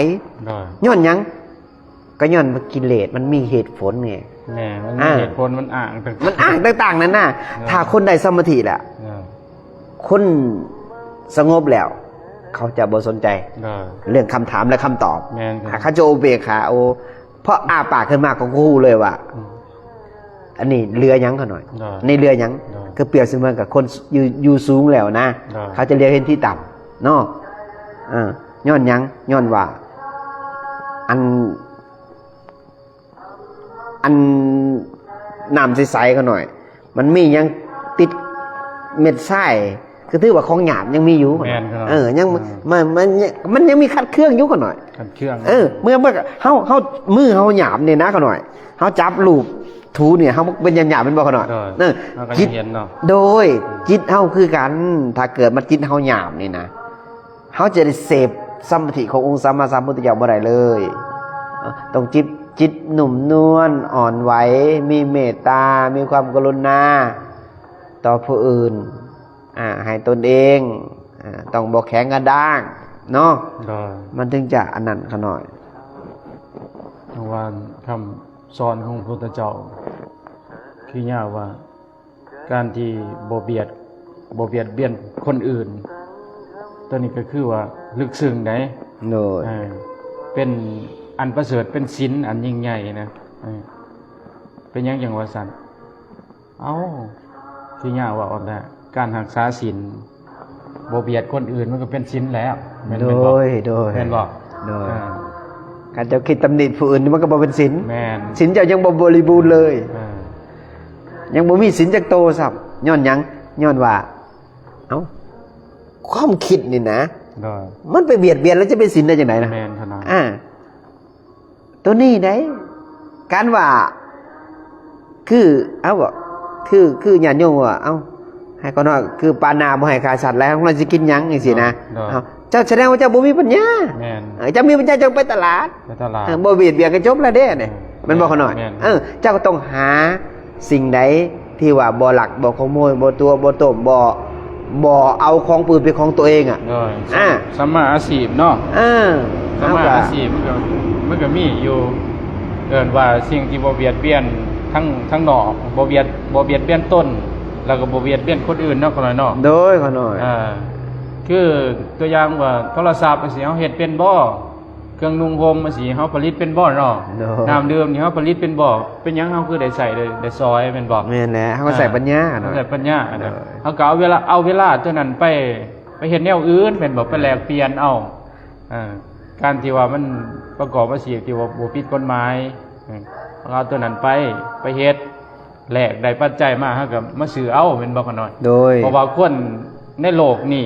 ໂດຍ ຍ້ອນຫຍັງ? ກໍຍ້ອນວ່າກິເລດມັນມີເຫດຜົນໄງ ແມ່ນ ມັນມີ ອ່າ ເຫດຜົນ ມັນອ້າງຕ່າງ ມັນອ້າງຕ່າງໆນານາ ເອີ ຖ້າຄົນໄດ້ສະມາທິແລ້ວ ເອີ ຄົນສະຫງົບແລ້ວ ເຂົາຈະບໍ່ສົນໃຈ ເອີ ເລື່ອງຄຳຖາມ ແລະ ຄຳຕອບ ແມ່ນ ອ່າ ເຂົາຈະອຸເບກຂາ ໂອ້ ເພາະອ້າປາກຂຶ້ນມາ ເຂົາກໍຮູ້ເລີຍວ່າ ອືມ ອັນນີ້ເຫຼືອຫຍັງຂະໜ່ອຍ ໂດຍ ນີ້ເຫຼືອຫຍັງ ໂດຍ ຄືປຽບສະເໝືອນກັບຄົນຢູ່ ຢູ່ສູງແລ້ວນະ ໂດຍ ເຂົາຈະຫຼຽວເຫັນທີ່ຕ່ຳເນາະ ເອີ ຍ້ອນຫຍັງ? ຍ້ອນວ່າ ອັນ ອັນ ນ້ຳໃສໆຂະໜ່ອຍ ມັນມີຫຍັງຕິດ ເມັດຊາຍ ກໍຖືວ່າຂອງຫຍາບຍັງມີຢູ່. ແມ່ນ ຂ້ານ້ອຍ. ເອີ ຍັງ ອ່າ ມັນ ມັນ ມັນຍັງມີຂັດເຄືອງຢູ່ ຂ້ານ້ອຍ. ຂັດເຄືອງ. ເອີ ເມື່ອ ເມື່ອເຮົາ ເຮົາ ມືເຮົາຫຍາບນີ້ນະ ຂ້ານ້ອຍ, ເຮົາຈັບລູບ ຖູນີ້ ເຮົາເປັນຫຍາບໆ ແມ່ນບໍ່ ຂ້ານ້ອຍ? ໂດຍ. ເອີ ເຮົາກໍຍັງເຫັນເນາະ. ໂດຍ ອືມ ຈິດເຮົາຄືກັນ, ຖ້າເກີດວ່າຈິດເຮົາຫຍາບນີ້ນະ ເຮົາຈະໄດ້ເສບສະມາທິຂອງອົງສຳມາສຳພຸດທະເຈົ້າບໍ່ໄດ້ເລີຍ. ຕ້ອງຈິດ ຈິດນຸ້ມນວນ ອ່ອນໄຫວ ມີເມດຕາ ມີຄວາມກະລຸນາຕໍ່ຜູ້ອື່ນ ອາ ໃຫ້ຕົນເອງ ອາ ຕ້ອງບໍ່ແຂງກະດ້າງເນາະ. ໂດຍ. ມັນເຖິງຈະອັນນັ້ນ ຂ້ານ້ອຍ. ເພາະວ່າຄຳສອນຂອງພະພຸດທະເຈົ້າ ຄືຍາວວ່າ ການທີ່ບໍ່ບຽດ ບໍ່ບຽດບຽນຄົນອື່ນ ຕົວນີ້ກໍຄືວ່າລຶກເຊິ່ງໃດ໋. ໂດຍ. ເອີ ເປັນອັນປະເສີດ ເປັນສິນອັນຍິ່ງໃຫຍ່ນະ. ເອີ ເປັນຫຍັງຈັ່ງວ່າຊັ້ນ? ເອົ້າ ຄືຍາວວ່າອອກນະ ການຮັກສາສິນ ບໍ່ບຽດຄົນອື່ນ ມັນກໍເປັນສິນແລ້ວ ແມ່ນ ແມ່ນບໍ່? ໂດຍ ໂດຍ. ແມ່ນບໍ່? ໂດຍ. ເອີ ຄັນເຈົ້າຄິດຕຳໜິຜູ້ອື່ນ ມັນກໍບໍ່ເປັນສິນ. ແມ່ນ. ສິນເຈົ້າຍັງບໍ່ບໍລິບູນເລີຍ. ເອີ ຍັງບໍ່ມີສິນຈັກໂຕຊ້ຳ. ຍ້ອນຫຍັງ? ຍ້ອນວ່າ ເອົ້າ ຄວາມຄິດນີ້ນະ ໂດຍ ມັນໄປບຽດບຽນແລ້ວຈະເປັນສິນໄດ້ຈັ່ງໃດນະ? ແມ່ນ ຂະນ້ອຍ. ອາ ຕົວນີ້ໃດ໋ ການວ່າ ຄື ເອົາ ຄື ຄືຍາດໂຍມວ່າ ເອົາ ໃຫ້ຂ້ານ້ອຍ ຄືປານາບໍ່ໃຫ້ຂ້າສັດແລ້ວ ຂ້ານ້ອຍຊິກິນຫຍັງ ຈັ່ງຊີ້ນະ. ໂດຍ. ເອົາ ເຈົ້າສະແດງວ່າເຈົ້າບໍ່ມີປັນຍາ. ແມ່ນ. ເອີ ເຈົ້າມີປັນຍາ ເຈົ້າໄປຕະຫຼາດ. ໄປຕະຫຼາດ. ເອີ ບໍ່ບຽດບຽນກໍຈົບແລ້ວເດ້ນີ້. ເອີ ແມ່ນບໍ່ ຂ້ານ້ອຍ? ແມ່ນ. ເອີ ເຈົ້າກໍຕ້ອງຫາສິ່ງໃດ ທີ່ວ່າບໍ່ລັກ ບໍ່ຂະໂມຍ ບໍ່ຕົວະ ບໍ່ຕົ້ມ ບໍ່ ບໍ່ເອົາຂອງຜູ້ອື່ນເປັນຂອງຕົວເອງອະ. ໂດຍ. ອາ ສຳມາອາຊີບເນາະ. ເອີ ສຳມາອາຊີບ ເຮົາກໍ ມັນກໍ ມັນກໍມີຢູ່ ເອີ້ນວ່າສິ່ງທີ່ບໍ່ບຽດບຽນທາງ ທາງນອກ ບໍ່ບຽດ ບໍ່ບຽດບຽນຕົນ ແລ້ວກໍບໍ່ບຽດບຽນຄົນອື່ນເນາະ ຂ້ານ້ອຍເນາະ. ໂດຍ ຂ້ານ້ອຍ. ເອີ ຄືຕົວຢ່າງວ່າໂທລະສັບຈັ່ງຊີ້ ເຮົາເຮັດເປັນບໍ່? ເຄື່ອງນຸ່ງຫົ່ມຈັ່ງຊີ້ ເຮົາຜະລິດເປັນບໍ່ເນາະ? ໂດຍ. ນ້ຳດື່ມນີ້ ເຮົາຜະລິດເປັນບໍ່? ເປັນຫຍັງເຮົາຄືໄດ້ໃຊ້ ໄດ້ ໄດ້ຊ່ອຍ ແມ່ນບໍ່? ແມ່ນແຫຼະ ເຮົາກໍໃຊ້ ອ່າ ປັນຍາເນາະ. ເຮົາໃຊ້ປັນຍາ. ໂດຍ. ເຮົາກໍເອົາເວລາ ເອົາເວລາຕົວນັ້ນໄປ ໄປເຮັດແນວອື່ນ ແມ່ນບໍ່? ໄປແລກປ່ຽນເອົາ ເອີ ການທີ່ວ່າມັນປະກອບອາຊີບທີ່ວ່າບໍ່ຜິດກົດໝາຍ ເອີ ເຮົາກໍເອົາຕົວນັ້ນໄປ ໄປເຮັດ ແລກໄດ້ປັດໄຈມາ ເຮົາກໍມາຊື້ເອົາ ແມ່ນບໍ່ ຂ້ານ້ອຍ? ໂດຍ. ເພາະວ່າຄົນໃນໂລກນີ້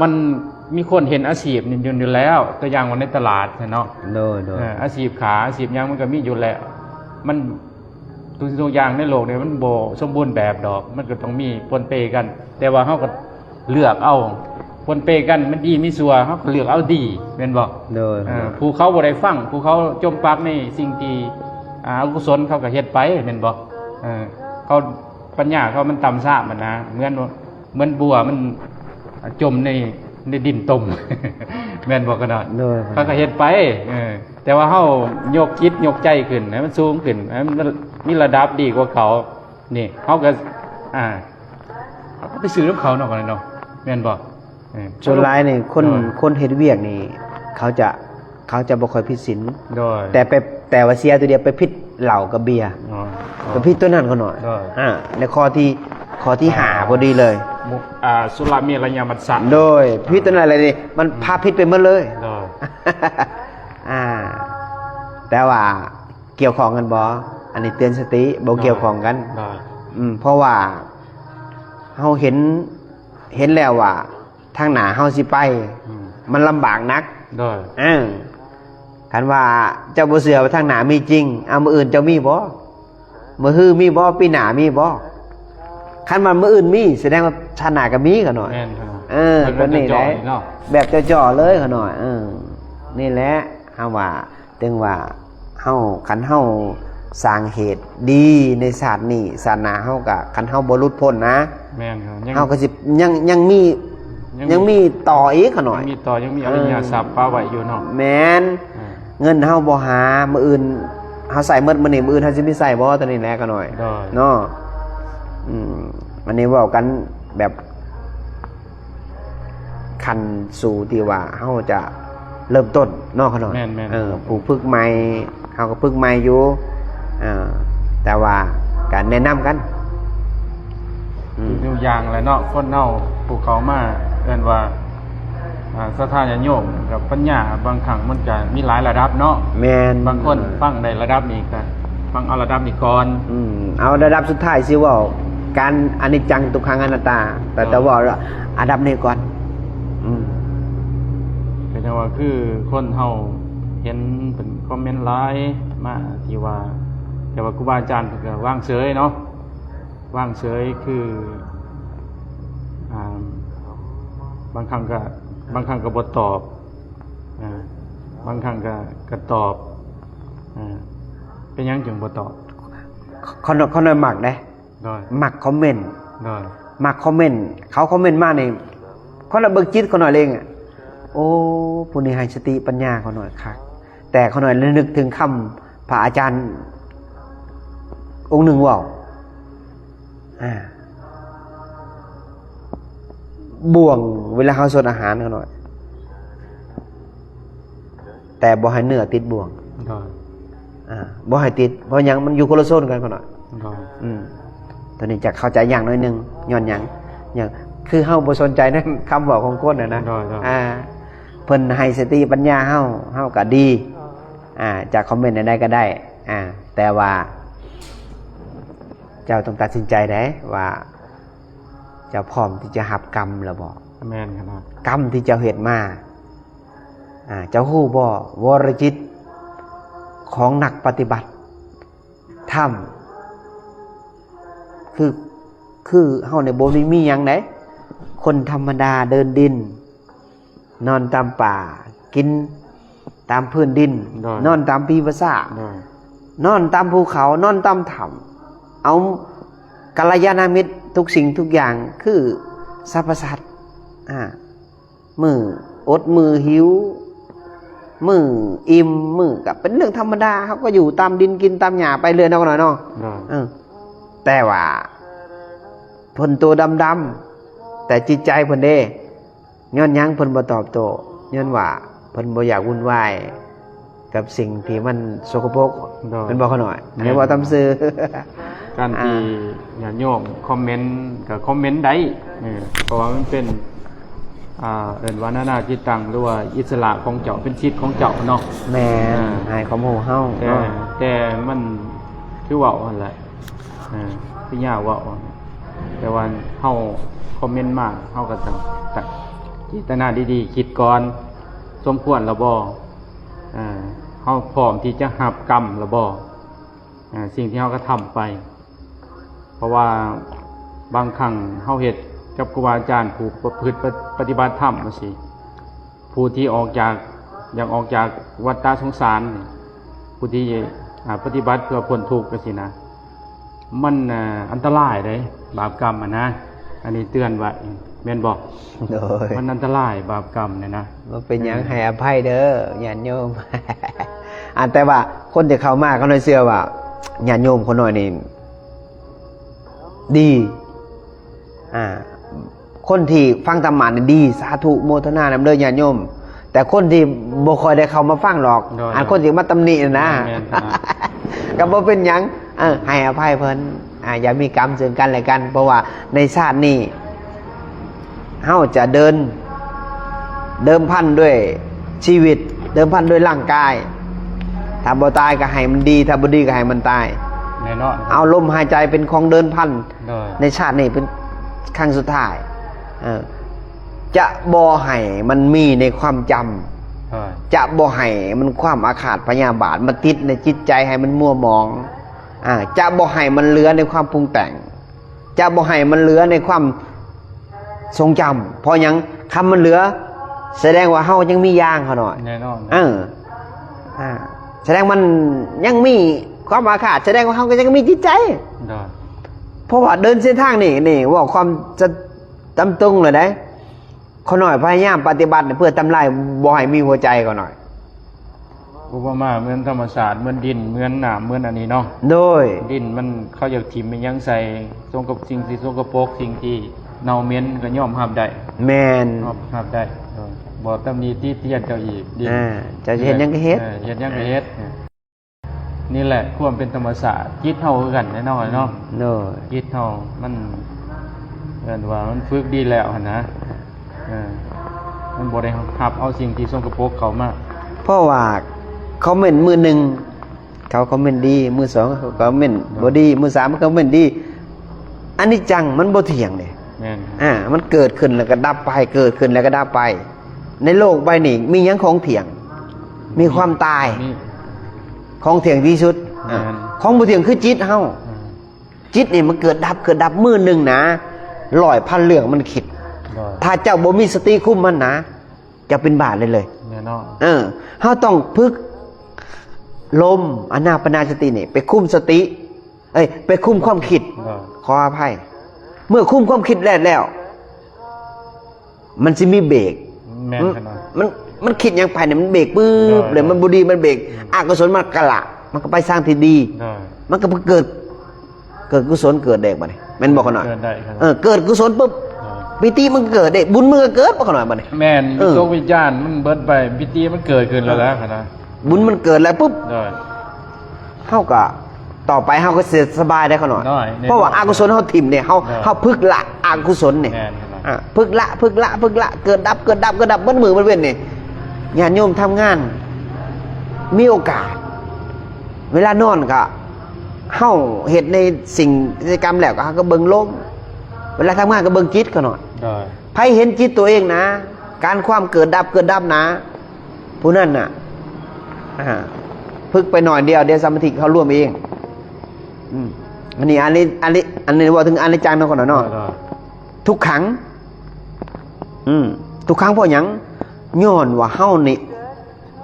ມັນມີຄົນເຫັນອາຊີບນີ້ຢູ່ ຢູ່ແລ້ວ ຕົວຢ່າງວ່າໃນຕະຫຼາດເນາະ. ໂດຍ ໂດຍ. ເອີ ອາຊີບຄ້າ ອາຊີບຫຍັງມັນກໍມີຢູ່ແລ້ວ ມັນ ທຸກສິ່ງທຸກຢ່າງໃນໂລກນີ້ມັນບໍ່ສົມບູນແບບດອກ ມັນກໍຕ້ອງມີປົນເປກັນ ແຕ່ວ່າເຮົາກໍເລືອກເອົາ ປົນເປກັນ ມັນດີມີຊົ່ວ ເຮົາກໍເລືອກເອົາດີ ແມ່ນບໍ່? ໂດຍ. ເອີ ຜູ້ເຂົາບໍ່ໄດ້ຟັງ ຜູ້ເຂົາຈົມປັກໃນສິ່ງທີ່ ອາ ອະກຸສົນ ເຂົາກໍເຮັດໄປ ແມ່ນບໍ່? ເອີ ເຂົາ ປັນຍາເຂົາມັນຕ່ຳຊ້າຫັ້ນນະ ເໝືອນ ເໝືອນບົວມັນ ອາ ຈົມໃນ ໃນດິນຕົມ ແມ່ນບໍ່ ຂະນ້ອຍ? ໂດຍ. ເຂົາກໍເຮັດໄປ ເອີ ແຕ່ວ່າເຮົາຍົກຈິດຍົກໃຈຂຶ້ນໃຫ້ມັນສູງຂຶ້ນ ໃຫ້ມັນມີລະດັບດີກວ່າເຂົາ ນີ້ເຮົາກໍ ອ່າ ເຮົາກໍໄປຊື້ນຳເຂົາເນາະ ເນາະ ແມ່ນບໍ່? ເອີ ສ່ວນຫຼາຍນີ້ຄົນ ໂດຍ ຄົນເຮັດວຽກນີ້ ເຂົາຈະ ເຂົາຈະບໍ່ຄ່ອຍຜິດສິນ. ໂດຍ. ແຕ່ໄປ ແຕ່ວ່າເສຍຕົວດຽວ ໄປຜິດເຫຼົ້າກັບເບຍ. ອໍ ໄປຜິດຕົວນັ້ນ ຂະນ້ອຍ. ໂດຍ. ອ່າ ໃນຂໍ້ທີ່ ຂໍ້ທີຫ້າ ພໍດີເລີຍ ມຸ ອ່າ ສຸລາເມລະຍະມັດສະ. ໂດຍ. ຜິດຕົວນັ້ນແຫຼະນີ້ ມັນ ອືມ ພາຜິດໄປໝົດເລີຍ. ໂດຍ. ອ່າ ແຕ່ວ່າ ກ່ຽວຂ້ອງກັນບໍ່? ອັນນີ້ເຕືອນສະຕິ ບໍ່ ໂດຍ ກ່ຽວຂ້ອງກັນ. ໂດຍ. ອືມ ເພາະວ່າເຮົາເຫັນ ເຫັນແລ້ວວ່າທາງໜ້າເຮົາຊິໄປ ອືມ ມັນລຳບາກໜັກ. ໂດຍ. ເອີ ຄັນວ່າເຈົ້າບໍ່ເຊື່ອວ່າທາງໜ້າມີຈິງ ເອົາ ມື້ອື່ນເຈົ້າມີບໍ່? ມື້ຮືມີບໍ່? ປີໜ້າມີບໍ່? ຄັນວ່າມື້ອື່ນມີ ສະແດງວ່າຊາດໜ້າກໍມີ ຂະນ້ອຍ. ແມ່ນ ເອີ ເພິ່ນ ຕົວນີ້ແຫຼະ ແບບເຈາະໆເລີຍ ຂະນ້ອຍ. ເອີ ນີ້ແຫຼະ ເຮົາວ່າ ເຖິງວ່າເຮົາ ຄັນເຮົາສ້າງເຫດດີໃນຊາດນີ້ ຊາດໜ້າເຮົາກໍ ຄັນເຮົາບໍ່ຫຼຸດພົ້ນນະ ແມ່ນ ຍັງ ເຮົາກໍຊິຍັງ ຍັງມີ ຍັງມີ ຍັງມີຕໍ່ອີກ ຂະນ້ອຍ. ຍັງມີຕໍ່ ຍັງມີອະລິຍະຊັບປະໄວ້ຢູ່ເນາະ. ແມ່ນ. ເອີ ເງິນເຮົາບໍ່ຫາ ມື້ອື່ນເຮົາໃຊ້ໝົດມື້ນີ້ ມື້ອື່ນເຮົາຊິມີໃຊ້ບໍ່? ຕົວນີ້ແຫຼະ ຂະນ້ອຍ. ໂດຍ. ເນາະ. ອືມ ອັນນີ້ເວົ້າກັນແບບ ຂັ້ນສູ່ທີ່ວ່າເຮົາຈະເລີ່ມຕົ້ນເນາະ ຂະນ້ອຍ. ແມ່ນໆ. ເອີ ຜູ້ຝຶກໃໝ່ ເຮົາກໍຝຶກໃໝ່ຢູ່ ເອີ ແຕ່ວ່າການແນະນຳກັນ ອືມ ທຸກຢ່າງແຫຼະເນາະ. ຄົນເຮົາຜູ້ເຂົ້າມາ ເອີ້ນວ່າ ອ່າ ສັດທາຍາດໂຍມກັບປັນຍາ ບາງຄັ້ງມັນກະມີຫຼາຍລະດັບເນາະ. ແມ່ນ. ບາງຄົນ ເອີ ຟັງໄດ້ລະດັບນີ້ກະຟັງເອົາລະດັບນີ້ກ່ອນ ອືມ ເອົາລະດັບສຸດທ້າຍຊິເວົ້າ ການອະນິດຈັງ ທຸກຂັງ ອະນັດຕາ ແຕ່ ເອີ ແຕ່ເວົ້າລະ ອັນດັບນີ້ກ່ອນ. ອືມ ກໍຈັ່ງວ່າ ຄືຄົນເຮົາເຫັນເປັນຄອມເມັນຫຼາຍມາ ທີ່ວ່າ ແຕ່ວ່າຄູບາອາຈານເພິ່ນກໍວາງເສີຍເນາະ ວາງເສີຍ ຄື ອ່າ ບາງຄັ້ງກໍ ບາງຄັ້ງກໍບໍ່ຕອບ ອ່າ ບາງຄັ້ງກໍ ກໍຕອບ ອ່າ ເປັນຫຍັງຈຶ່ງບໍ່ຕອບ? ຂ້ານ້ອຍ ຂ້ານ້ອຍມັກເດ້ ໂດຍ ມັກຄອມເມັນ ໂດຍ ມັກຄອມເມັນ ເຂົາຄອມເມັນມານີ້ ຂ້ານ້ອຍເບິ່ງຈິດຂ້ານ້ອຍເອງ ໂອ້ ຜູ້ນີ້ໃຫ້ສະຕິປັນຍາຂ້ານ້ອຍຄັກ ແຕ່ຂ້ານ້ອຍລະນຶກເຖິງຄຳພະອາຈານອົງໜຶ່ງເວົ້າ ອ່າ ບ່ວງເວລາເຮົາສົດອາຫານຂ້ານ້ອຍ ແຕ່ບໍ່ໃຫ້ເນື້ອຕິດບ່ວງ ໂດຍ ອ່າ ບໍ່ໃຫ້ຕິດ ເພາະຫຍັງ? ມັນຢູ່ຄົນລະໂຊນກັນຂ້ານ້ອຍ ໂດຍ ອືມ ໂຕນີ້ຈະເຂົ້າໃຈຍາກໜ້ອຍໜຶ່ງ ຍ້ອນຫຍັງ? ຫຍັງ? ຄືເຮົາບໍ່ສົນໃຈນຳຄຳເວົ້າຂອງຄົນນະ ໂດຍ ໂດຍ ອ່າ ເພິ່ນໃຫ້ສະຕິປັນຍາເຮົາ ເຮົາກໍດີ ອ່າ ຈະຄອມເມັນແນວໃດກໍໄດ້ ອ່າ ແຕ່ວ່າເຈົ້າຕ້ອງຕັດສິນໃຈໄດ້ວ່າ ເຈົ້າພ້ອມທີ່ຈະຮັບກຳແລ້ວບໍ່? ແມ່ນຂະໜາດ ກຳທີ່ເຈົ້າເຮັດມາ ອ່າ ເຈົ້າຮູ້ບໍ່? ວໍລະຈິດຂອງນັກປະຕິບັດທຳ ຄື ຄືເຮົານີ້ບໍ່ໄດ້ມີຫຍັງໃດ ຄົນທຳມະດາເດີນດິນ ນອນຕາມປ່າ ກິນຕາມພື້ນດິນ ໂດຍ ນອນຕາມປີປະສາດ ໂດຍ ນອນຕາມພູເຂົາ ນອນຕາມຖ້ຳ ເອົາກັນລະຍານະມິດທຸກສິ່ງທຸກຢ່າງ ຄືສັບພະສັດ ອ່າ ມື້ອົດມື້ຫິວ ມື້ອີ່ມ ມື້ກໍເປັນເລື່ອງທຳມະດາ ເຮົາກໍຢູ່ຕາມດິນ ກິນຕາມຫຍ້າໄປເລື້ອຍເນາະ ນ້ອຍເນາະ ໂດຍ ເອີ ແຕ່ວ່າເພິ່ນໂຕດຳໆ ແຕ່ຈິດໃຈເພິ່ນເດ້ ຍ້ອນຫຍັງເພິ່ນບໍ່ຕອບໂຕ້? ຍ້ອນວ່າເພິ່ນບໍ່ຢາກວຸ່ນວາຍກັບສິ່ງທີ່ມັນສົກກະປົກ ໂດຍ ແມ່ນບໍ່ຂ້ານ້ອຍ? ອັນນີ້ເວົ້າຕາມຊື່ ການທີ່ ອ່າ ຍາດໂຍມຄອມເມັນກໍຄອມເມັນໄດ້ ເອີ ເພາະວ່າມັນເປັນ ອ່າ ເອີ້ນວ່ານານາຈິດຕັງ ຫຼືວ່າອິດສະຫຼະຂອງເຈົ້າ ເປັນສິດຂອງເຈົ້າເນາະ ແມ່ນ ອ່າ ໃຫ້ຄວາມຮູ້ເຮົາ ແຕ່ ເນາະ ແຕ່ມັນຄືເວົ້າຫັ້ນແຫຼະ ເອີ ຄືຍາວເວົ້າ ແຕ່ວ່າເຮົາຄອມເມັນມາ ເຮົາກໍຕ້ອງ ຕັ້ງເຈດຕະນາດີໆ ຄິດກ່ອນ ສົມຄວນແລ້ວບໍ່? ເອີ ເຮົາພ້ອມທີ່ຈະຮັບກຳແລ້ວບໍ່? ເອີ ສິ່ງທີ່ເຮົາກະທຳໄປ ເພາະວ່າບາງຄັ້ງເຮົາເຮັດກັບຄູບາອາຈານຜູ້ປະພຶດປະ ປະຕິບັດທຳຈັ່ງຊີ້ ຜູ້ທີ່ອອກຈາກ ຢາກອອກຈາກວັດຕະສົງສານນີ້ ຜູ້ທີ່ ອ່າ ປະຕິບັດເພື່ອພົ້ນທຸກຈັ່ງຊີ້ນະ ມັນ ອ່າ ອັນຕະລາຍເດ້ ບາບກຳຫັ້ນນະ ອັນນີ້ເຕືອນໄວ້ ແມ່ນບໍ່? ໂດຍ ມັນອັນຕະລາຍບາບກຳນີ້ນະ ບໍ່ເປັນຫຍັງ ເອີ ໃຫ້ອະໄພເດີຍາດໂຍມ ອັນ ແຕ່ວ່າຄົນທີ່ເຂົ້າມາ ຂ້ານ້ອຍເຊື່ອວ່າຍາດໂຍມຂ້ານ້ອຍນີ້ ດີ ອ່າ ຄົນທີ່ຟັງທຳມະນີ້ດີ ສາທຸໂມທະນານຳເດີຍາດໂຍມ ແຕ່ຄົນທີ່ບໍ່ຄ່ອຍໄດ້ເຂົ້າມາຟັງດອກ ໂດຍ ອັນຄົນທີ່ມາຕຳໜິນະ ແມ່ນໆ ກໍບໍ່ເປັນຫຍັງ ເອີ ໃຫ້ອະໄພເພິ່ນ ອ່າ ຢ່າມີກຳເຊິ່ງກັນແລະກັນ ເພາະວ່າໃນຊາດນີ້ ເຮົາຈະເດີນ ເດີມພັນດ້ວຍຊີວິດ ເດີມພັນດ້ວຍຮ່າງກາຍ ຖ້າບໍ່ຕາຍກໍໃຫ້ມັນດີ ຖ້າບໍ່ດີກໍໃຫ້ມັນຕາຍ ແນ່ນອນ ເອົາລົມຫາຍໃຈເປັນຂອງເດີມພັນ ໂດຍ ໃນຊາດນີ້ເປັນຄັ້ງສຸດທ້າຍ ເອີ ຈະບໍ່ໃຫ້ມັນມີໃນຄວາມຈຳ ໂດຍ ຈະບໍ່ໃຫ້ມັນຄວາມອາຄາດພະຍາບາດມາຕິດໃນຈິດໃຈໃຫ້ມັນມົວໝອງ ອ່າ ຈະບໍ່ໃຫ້ມັນເຫຼືອໃນຄວາມປຸງແຕ່ງ ຈະບໍ່ໃຫ້ມັນເຫຼືອໃນຄວາມຊົງຈຳ ເພາະຫຍັງ? ຄັນມັນເຫຼືອ ສະແດງວ່າເຮົາຍັງມີຢ່າງ ຂ້ານ້ອຍ ແນ່ນອນ ເອີ ອ່າ ສະແດງມັນຍັງມີຄວາມອາຄາດ ສະແດງວ່າເຮົາກໍຍັງມີຈິດໃຈ ໂດຍ ເພາະວ່າເດີນເສັ້ນທາງນີ້ ນີ້ເວົ້າຄວາມ ຈະ ຕາມຕົງເລີຍເດ້ ຂ້ານ້ອຍພະຍາຍາມປະຕິບັດເພື່ອທຳລາຍບໍ່ໃຫ້ມີຫົວໃຈຂ້ານ້ອຍ. ອຸປະມາເໝືອນທຳມະຊາດ ເໝືອນດິນ ເໝືອນນ້ຳ ເໝືອນອັນນີ້ເນາະ ໂດຍ ດິນມັນ ເຂົາຢາກຖິ້ມອີ່ຫຍັງໃສ່ ສົງກັບສິ່ງທີ່ສົກກະປົກ ສິ່ງທີ່ເນົ່າເໝັນກໍຍອມຮັບໄດ້ ແມ່ນ ຍອມຮັບໄດ້ ເອີ ບໍ່ຕຳໜິຕິຕຽນເຈົ້າອີກ ດິນ ອ່າ ເຈົ້າຊິເຮັດຫຍັງກໍເຮັດ ເອີ ເຮັດຫຍັງກໍເຮັດ ນີ້ແຫຼະຄວາມເປັນທຳມະຊາດ ຈິດເຮົາຄືກັນແນ່ນອນເນາະ ໂດຍ ຈິດເຮົາມັນ ເອີ້ນວ່າມັນຝຶກດີແລ້ວຫັ້ນນະ ເອີ ມັນບໍ່ໄດ້ຮັບເອົາສິ່ງທີ່ສົກກະປົກເຂົ້າມາ ເພາະວ່າຄອມເມັນມື້ໜຶ່ງ ເຂົາຄອມເມັນດີ ມື້ສອງເຂົາຄອມເມັນບໍ່ດີ ມື້ສາມເຂົາຄອມເມັນດີ ອະນິດຈັງມັນບໍ່ທ່ຽງເດ້. ແມ່ນ. ອ່າ ມັນເກີດຂຶ້ນແລ້ວກໍດັບໄປ ເກີດຂຶ້ນແລ້ວກໍດັບໄປ. ໃນໂລກໃບນີ້ມີຫຍັງຂອງທ່ຽງ? ມີຄວາມຕາຍ. ມີ. ຂອງທ່ຽງທີ່ສຸດ. ແມ່ນ. ອ່າ ຂອງບໍ່ທ່ຽງຄືຈິດເຮົາ. ອ່າ ຈິດນີ້ມັນເກີດດັບ ເກີດດັບ. ມື້ໜຶ່ງນະ ຮ້ອຍພັນເລື່ອງມັນຄິດ. ໂດຍ. ຖ້າເຈົ້າບໍ່ມີສະຕິຄຸມມັນນະ ຈະເປັນບາດເລີຍເລີຍ. ແນ່ນອນ. ເອີ ເຮົາຕ້ອງຝຶກລົມອານາປານາສະຕິນີ້ໄປຄຸມສະຕິ ເອີຍ ໄປຄຸມຄວາມຄິດ. ໂດຍ. ຂໍອະໄພ ເມື່ອຄຸມຄວາມຄິດແລ້ວ ແລ້ວ ມັນຊິມີເບກ. ແມ່ນຂະໜາດ. ມັນ ມັນຄິດຫຍັງໄປນີ້ ມັນເບກປຶບ. ໂດຍ. ເລີຍ ມັນບໍ່ດີ ມັນເບກ. ອືມ. ອະກຸສົນມັນກະລະ ມັນກໍໄປທາງທີ່ດີ. ໂດຍ. ມັນກໍເກີດ ເກີດກຸສົນເກີດເດ້ບັດນີ້ ແມ່ນບໍ່ຂະໜອດ? ເກີດໄດ້ຂະໜອດ. ເອີ ເກີດກຸສົນປຶບ ອ່າ ປີຕິມັນກໍເກີດເດ້ ບຸນມັນກໍເກີດບໍ່ຂະໜອດບັດນີ້. ແມ່ນ. ເອີ ວິຕົກວິຈານມັນເບິດໄປ ປີຕິມັນເກີດຂຶ້ນແລ້ວ ເອີ ຂະໜາດ ບຸນມັນເກີດແລ້ວປຶບ. ໂດຍ. ເຮົາກໍ ຕໍ່ໄປເຮົາກໍຊິສະບາຍໄດ້ຂະໜອດ. ໂດຍ. ເພາະວ່າອະກຸສົນເຮົາຖິ້ມເດ້ ເຮົາ ໂດຍ ເຮົາຝຶກລະອະກຸສົນນີ້. ແມ່ນຂະໜາດ. ອ່າ ຝຶກລະ ຝຶກລະ ຝຶກລະ ເກີດດັບ ເກີດດັບ ເກີດດັບ ເບິດມື້ເບິດເວັນນີ້ ຍາດໂຍມທຳງານ ມີໂອກາດ ເວລານອນກໍ ເຮົາເຮັດໃນສິ່ງ ກິດຈະກຳແລ້ວກໍ ເຮົາກໍເບິ່ງລົມ ເວລາທຳງານກໍເບິ່ງຈິດຂະໜອດ. ໂດຍ. ໃຜເຫັນຈິດຕົວເອງນະ ການຄວາມເກີດດັບ ເກີດດັບນະ ຜູ້ນັ້ນນະ ອ່າ ຝຶກໄປໜ້ອຍດຽວ ດຽວສະມາທິເຂົ້າລວມເອງ. ອືມ ອັນນີ້ ອັນນີ້ ອັນນີ້ ອັນນີ້ເວົ້າເຖິງອະນິດຈັງເນາະ ກ່ອນເນາະ. ໂດຍ. ທຸກຂັງ ອືມ ທຸກຂັງເພາະຫຍັງ? ຍ້ອນວ່າເຮົານີ້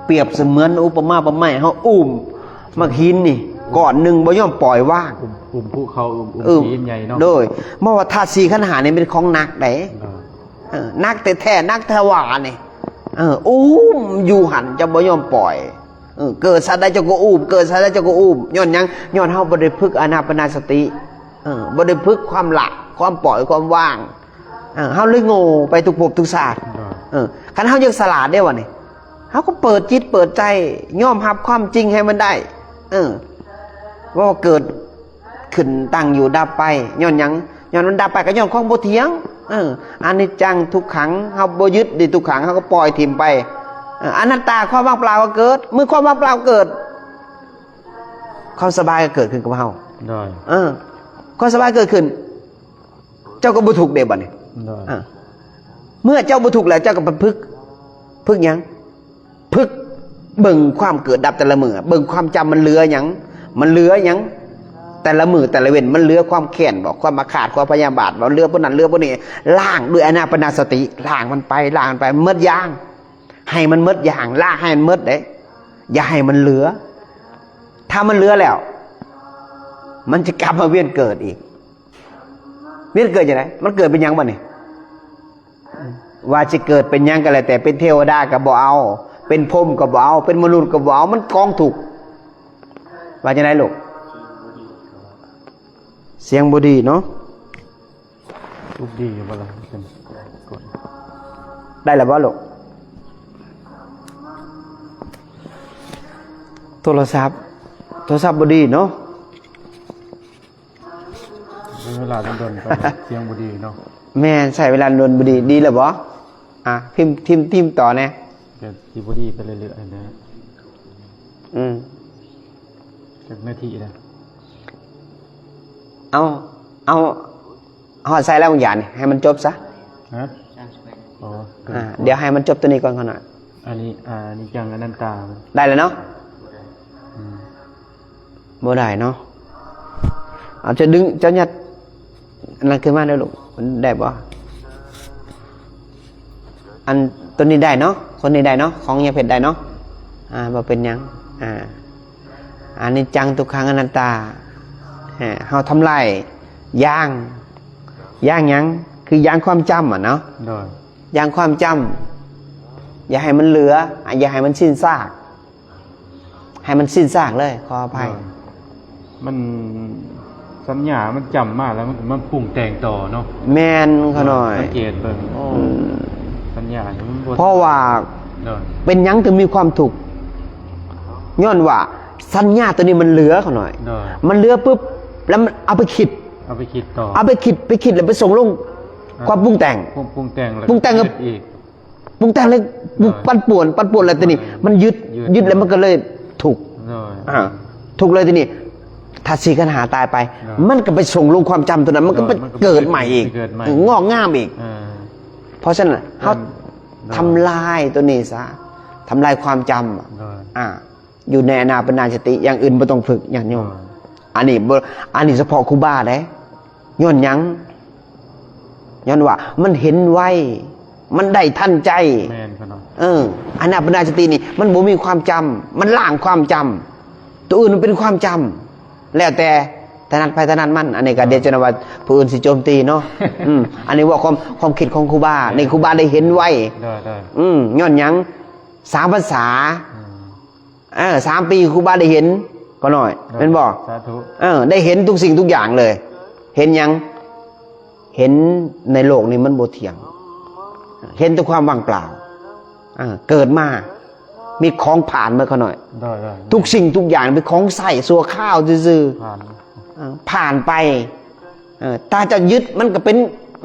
ປຽບສະເໝືອນອຸປະມາປະໄມ ເຮົາອຸ້ມໝາກຫີນນີ້ກ້ອນໜຶ່ງ ບໍ່ຍອມປ່ອຍວາງ. ອຸ້ມ ອຸ້ມພູເຂົາ ອຸ້ມ ອຸ້ມຫີນໃຫຍ່ເນາະ. ໂດຍ. ເພາະວ່າທາດສີ່ຂັນຫ້ານີ້ເປັນຂອງໜັກເດ້. ໂດຍ. ເອີ ໜັກແທ້ໆ ໜັກແທ້ຫວານີ້. ເອີ ອຸ້ມຢູ່ຫັ້ນ ເຈົ້າບໍ່ຍອມປ່ອຍ. ເອີ ເກີດຊາດໃດເຈົ້າກໍອຸ້ມ ເກີດຊາດໃດເຈົ້າກໍອຸ້ມ. ຍ້ອນຫຍັງ? ຍ້ອນເຮົາບໍ່ໄດ້ຝຶກອານາປານະສະຕິ. ເອີ ບໍ່ໄດ້ຝຶກຄວາມລະ ຄວາມປ່ອຍ ຄວາມວາງ. ເອີ ເຮົາເລີຍໂງ່ໄປທຸກພົບທຸກຊາດ. ໂດຍ. ເອີ ຄັນເຮົາຢາກສະຫຼາດເດ້ວະນີ້ ເຮົາກໍເປີດຈິດເປີດໃຈ ຍອມຮັບຄວາມຈິງໃຫ້ມັນໄດ້. ເອີ ເວົ້າວ່າເກີດຂຶ້ນ ຕັ້ງຢູ່ ດັບໄປ ຍ້ອນຫຍັງ? ຍ້ອນມັນດັບໄປກໍຍ້ອນຂອງບໍ່ທ່ຽງ. ເອີ ອະນິດຈັງ ທຸກຂັງ ເຮົາບໍ່ຍຶດຕິດທຸກຂັງ ເຮົາກໍປ່ອຍຖິ້ມໄປ. ເອີ ອະນັດຕາ ຄວາມວ່າງເປົ່າກໍເກີດ ເມື່ອຄວາມວ່າງເປົ່າເກີດ ຄວາມສະບາຍກໍເກີດຂຶ້ນກັບເຮົາ. ໂດຍ. ເອີ ຄວາມສະບາຍເກີດຂຶ້ນ ເຈົ້າກໍບໍ່ທຸກເດ້ບັດນີ້. ໂດຍ. ອ່າ ເມື່ອເຈົ້າບໍ່ທຸກແລ້ວ ເຈົ້າກໍໄປຝຶກ ຝຶກຫຍັງ? ຝຶກເບິ່ງຄວາມເກີດດັບແຕ່ລະມື້ ເບິ່ງຄວາມຈຳມັນເຫຼືອຫຍັງ? ມັນເຫຼືອຫຍັງ? ແຕ່ລະມື້ແຕ່ລະເວັນ ມັນເຫຼືອຄວາມແຄ້ນບໍ? ຄວາມອາຄາດ ຄວາມພະຍາບາດບໍ? ເຫຼືອພວກນັ້ນເຫຼືອພວກນີ້ ລ້າງດ້ວຍອານາປານະສະຕິ ລ້າງມັນໄປ ລ້າງມັນໄປ ໝົດຢ່າງ ໃຫ້ມັນໝົດຢ່າງ ລ້າງໃຫ້ມັນໝົດເດ້ ຢ່າໃຫ້ມັນເຫຼືອ. ຖ້າມັນເຫຼືອແລ້ວ ມັນຈະກັບມາວຽນເກີດອີກ. ວຽນເກີດຈັ່ງໃດ? ມັນເກີດເປັນຫຍັງບັດນີ້? ວ່າຊິເກີດເປັນຫຍັງກໍແລ້ວແຕ່ ເປັນເທວະດາກໍບໍ່ເອົາ ເປັນພົມກໍບໍ່ເອົາ ເປັນມະນຸດກໍບໍ່ເອົາ ມັນກອງທຸກ. ວ່າຈັ່ງໃດລູກ? ສຽງບໍ່ດີເນາະ. ລູກດີຢູ່ບໍ່ລະ? ໄດ້ແລ້ວບໍ່ລູກ? ໂທລະສັບ ໂທລະສັບບໍ່ດີເນາະ. ໃຊ້ເວລາດົນໆ ໄປ ສຽງບໍ່ດີເນາະ. ແມ່ນ ໃຊ້ເວລາດົນບໍ່ດີ. ດີແລ້ວບໍ່? ອ່າ ພິມ ພິມ ພິມຕໍ່ແດ່. ກໍຊິບໍ່ດີໄປເລື້ອຍໆນະ. ອືມ ຈັກນາທີລະ? ເອົາ ເອົາ ຮອດໃສແລ້ວບາງຢ່າງນີ້ ໃຫ້ມັນຈົບຊະ. ຮະ? ອໍ ອ່າ ດຽວໃຫ້ມັນຈົບຕົວນີ້ກ່ອນຂະໜ້ອຍ. ອັນນີ້ ອາ ອະນິດຈັງອະນັດຕາ ໄດ້ແລ້ວເນາະ. ອືມ ບໍ່ໄດ້ເນາະ. ເອົາ ຈະດຶງ ຈະຍັດອັນນັ້ນຂຶ້ນມາເດີ້ລູກ ໄດ້ບໍ່? ອັນ ຕົວນີ້ໄດ້ເນາະ ຄົນນີ້ໄດ້ເນາະ ຂອງຍາເພັດໄດ້ເນາະ. ອ່າ ບໍ່ເປັນຫຍັງ. ອ່າ ອະນິດຈັງ ທຸກຂັງ ອະນັດຕາ. ເຮົາທຳລາຍຢາງ ຢາງຫຍັງ? ຄືຢາງຄວາມຈຳຫັ້ນເນາະ. ໂດຍ. ຢ່າງຄວາມຈຳ ຢ່າໃຫ້ມັນເຫຼືອ ຢ່າໃຫ້ມັນສິ້ນຊາກ ໃຫ້ມັນສິ້ນຊາກເລີຍ ຂໍອະໄພ. ໂດຍ. ມັນ ສັນຍາມັນຈຳມາແລ້ວ ມັນກໍມາປຸງແຕ່ງຕໍ່ເນາະ. ແມ່ນ ຂະນ້ອຍ ສັງເກດເບິ່ງ. ໂອ້ ອືມ ສັນຍາມັນບໍ່ ເພາະວ່າ ໂດຍ ເປັນຫຍັງຈຶ່ງມີຄວາມທຸກ? ຍ້ອນວ່າສັນຍາຕົວນີ້ມັນເຫຼືອ ຂະນ້ອຍ. ໂດຍ. ມັນເຫຼືອປຶບ ແລ້ວມັນເອົາໄປຄິດ ເອົາໄປຄິດຕໍ່ ເອົາໄປຄິດ ໄປຄິດແລ້ວໄປສົ່ງລົງ ອ່າ ຄວາມປຸງແຕ່ງ ຄວາມປຸງແຕ່ງ ແລ້ວ ປຸງແຕ່ງກັບ ຄິດອີກ ປຸງແຕ່ງແລ້ວ ອ່າ ປັ່ນປ່ວນ ປັ່ນປ່ວນແລ້ວທີນີ້ ອ່າ ມັນຍຶດ ຍຶດ ຍຶດແລ້ວມັນກໍເລີຍທຸກ. ໂດຍ. ອ່າ ທຸກເລີຍທີນີ້ ທາດສີ່ຂັນຫ້າຕາຍໄປ ໂດຍ ມັນກໍໄປສົ່ງລົງຄວາມຈຳຕົວນັ້ນ ມັນກໍໄປ ໂດຍ ມັນກໍ ເກີດໃໝ່ອີກ ເກີດໃໝ່ ເອີ ງອກງາມອີກ ອ່າ ເພາະສະນັ້ນເຮົາ ໂດຍ ທຳລາຍຕົວນີ້ຊະ ທຳລາຍຄວາມຈຳ ໂດຍ ອ່າ ຢູ່ໃນອານາປານສະຕິ ຢ່າງອື່ນບໍ່ຕ້ອງຝຶກ ຍາດໂຍມ ໂດຍ ອັນນີ້ບໍ່ ອັນນີ້ສະເພາະຄູບາເດ້ ຍ້ອນຫຍັງ? ຍ້ອນວ່າມັນເຫັນໄວ ມັນໄດ້ທັນໃຈ ແມ່ນ ເອີ ອານາປານສະຕິນີ້ ມັນບໍ່ມີຄວາມຈຳ ມັນລ້າງຄວາມຈຳ ຕົວອື່ນມັນເປັນຄວາມຈຳ ແລ້ວແຕ່ຖະໜັດໃຜຖະໜັດມັນ ອັນນີ້ກໍ ໂດຍ ດຽວຈະວ່າຜູ້ອື່ນຊິໂຈມຕີເນາະ ອືມ ອັນນີ້ເວົ້າຄວາມ ຄວາມຄິດຂອງຄູບາ ໂດຍ ນີ້ຄູບາໄດ້ເຫັນໄວ ໂດຍ ໂດຍ ອືມ ຍ້ອນຫຍັງ? ສາມພັນສາ ອືມ ເອີ ສາມປີຄູບາໄດ້ເຫັນ ກໍໜ້ອຍ ເອີ ແມ່ນບໍ່? ສາທຸ ເອີ ໄດ້ເຫັນທຸກສິ່ງທຸກຢ່າງເລີຍ ເຫັນຫຍັງ? ເຫັນໃນໂລກນີ້ມັນບໍ່ທ່ຽງ ເຫັນແຕ່ຄວາມວ່າງເປົ່າ ເອີ ເກີດມາມີຂອງຜ່ານເໝິດ ຂ້ານ້ອຍ ໂດຍໆ ທຸກສິ່ງທຸກຢ່າງເປັນຂອງໃຊ້ຊົ່ວຄາວຊື່ໆ ຜ່ານ ເອີ ຜ່ານໄປ ເອີ ຖ້າຈະຍຶດມັນກໍເປັນ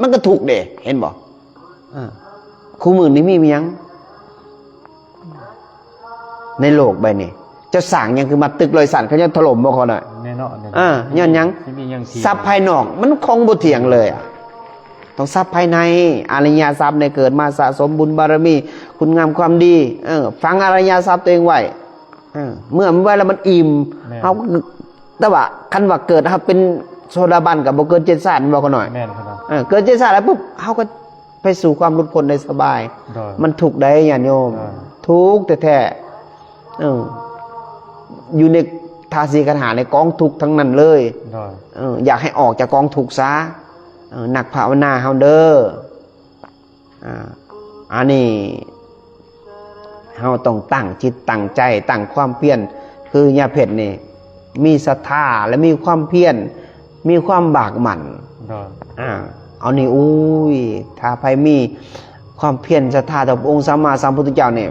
ມັນກໍທຸກເດ້ ເຫັນບໍ່? ເອີ ຄູ່ມື້ນີ້ມີຫຍັງ? ໃນໂລກໃບນີ້ ເຈົ້າສ້າງຫຍັງຄືມາຕຶກຮ້ອຍຊັ້ນ ເຂົາຍັງຖະຫຼົ່ມບໍ່ ຂ້ານ້ອຍ? ແນ່ນອນ ແນ່ນອນ ເອີ ຍ້ອນຫຍັງ? ຊິມີຫຍັງທ່ຽງ? ຊັບພາຍນອກມັນຄົງບໍ່ທ່ຽງເລີຍອະ ຕ້ອງຊັບພາຍໃນ ອະລິຍະຊັບໃນເກີດມາສະສົມບຸນບາລະມີ ຄຸນງາມຄວາມດີ ເອີ ຝັງອະລິຍະຊັບຕົວເອງໄວ້ ເອີ ເມື່ອມັນໄວ້ແລ້ວມັນອີ່ມ ແມ່ນ ເຮົາ ແຕ່ວ່າຄັນວ່າເກີດເຮົາເປັນໂສດາບັນກໍບໍ່ເກີນເຈັດຊາດ ແມ່ນບໍ່ ຂ້ານ້ອຍ? ແມ່ນ ຂ້ານ້ອຍ ເອີ ເກີດເຈັດຊາດແລ້ວປຸບ ເຮົາກໍ ໄປສູ່ຄວາມຫຼຸດພົ້ນໄດ້ສະບາຍ ໂດຍ ມັນທຸກໃດຍາດໂຍມ ໂດຍ ທຸກແທ້ໆ ເອີ ຢູ່ໃນທາດສີ່ຂັນຫ້າໃນກອງທຸກທັງນັ້ນເລີຍ ໂດຍ ເອີ ຢາກໃຫ້ອອກຈາກກອງທຸກຊະ ເອີ ນັກພາວະນາເຮົາເດີ ອ່າ ອັນນີ້ ເຮົາຕ້ອງຕັ້ງຈິດຕັ້ງໃຈ ຕັ້ງຄວາມພຽນ ຄືຍາເພັດນີ້ ມີສັດທາ ແລະ ມີຄວາມພຽນ ມີຄວາມບາກໝັ້ນ ໂດຍ ອ່າ ເອົານີ້ ໂອ້ຍ ຖ້າໃຜມີຄວາມພຽນສັດທາຕໍ່ອົງສຳມາສຳພຸດທະເຈົ້ານີ້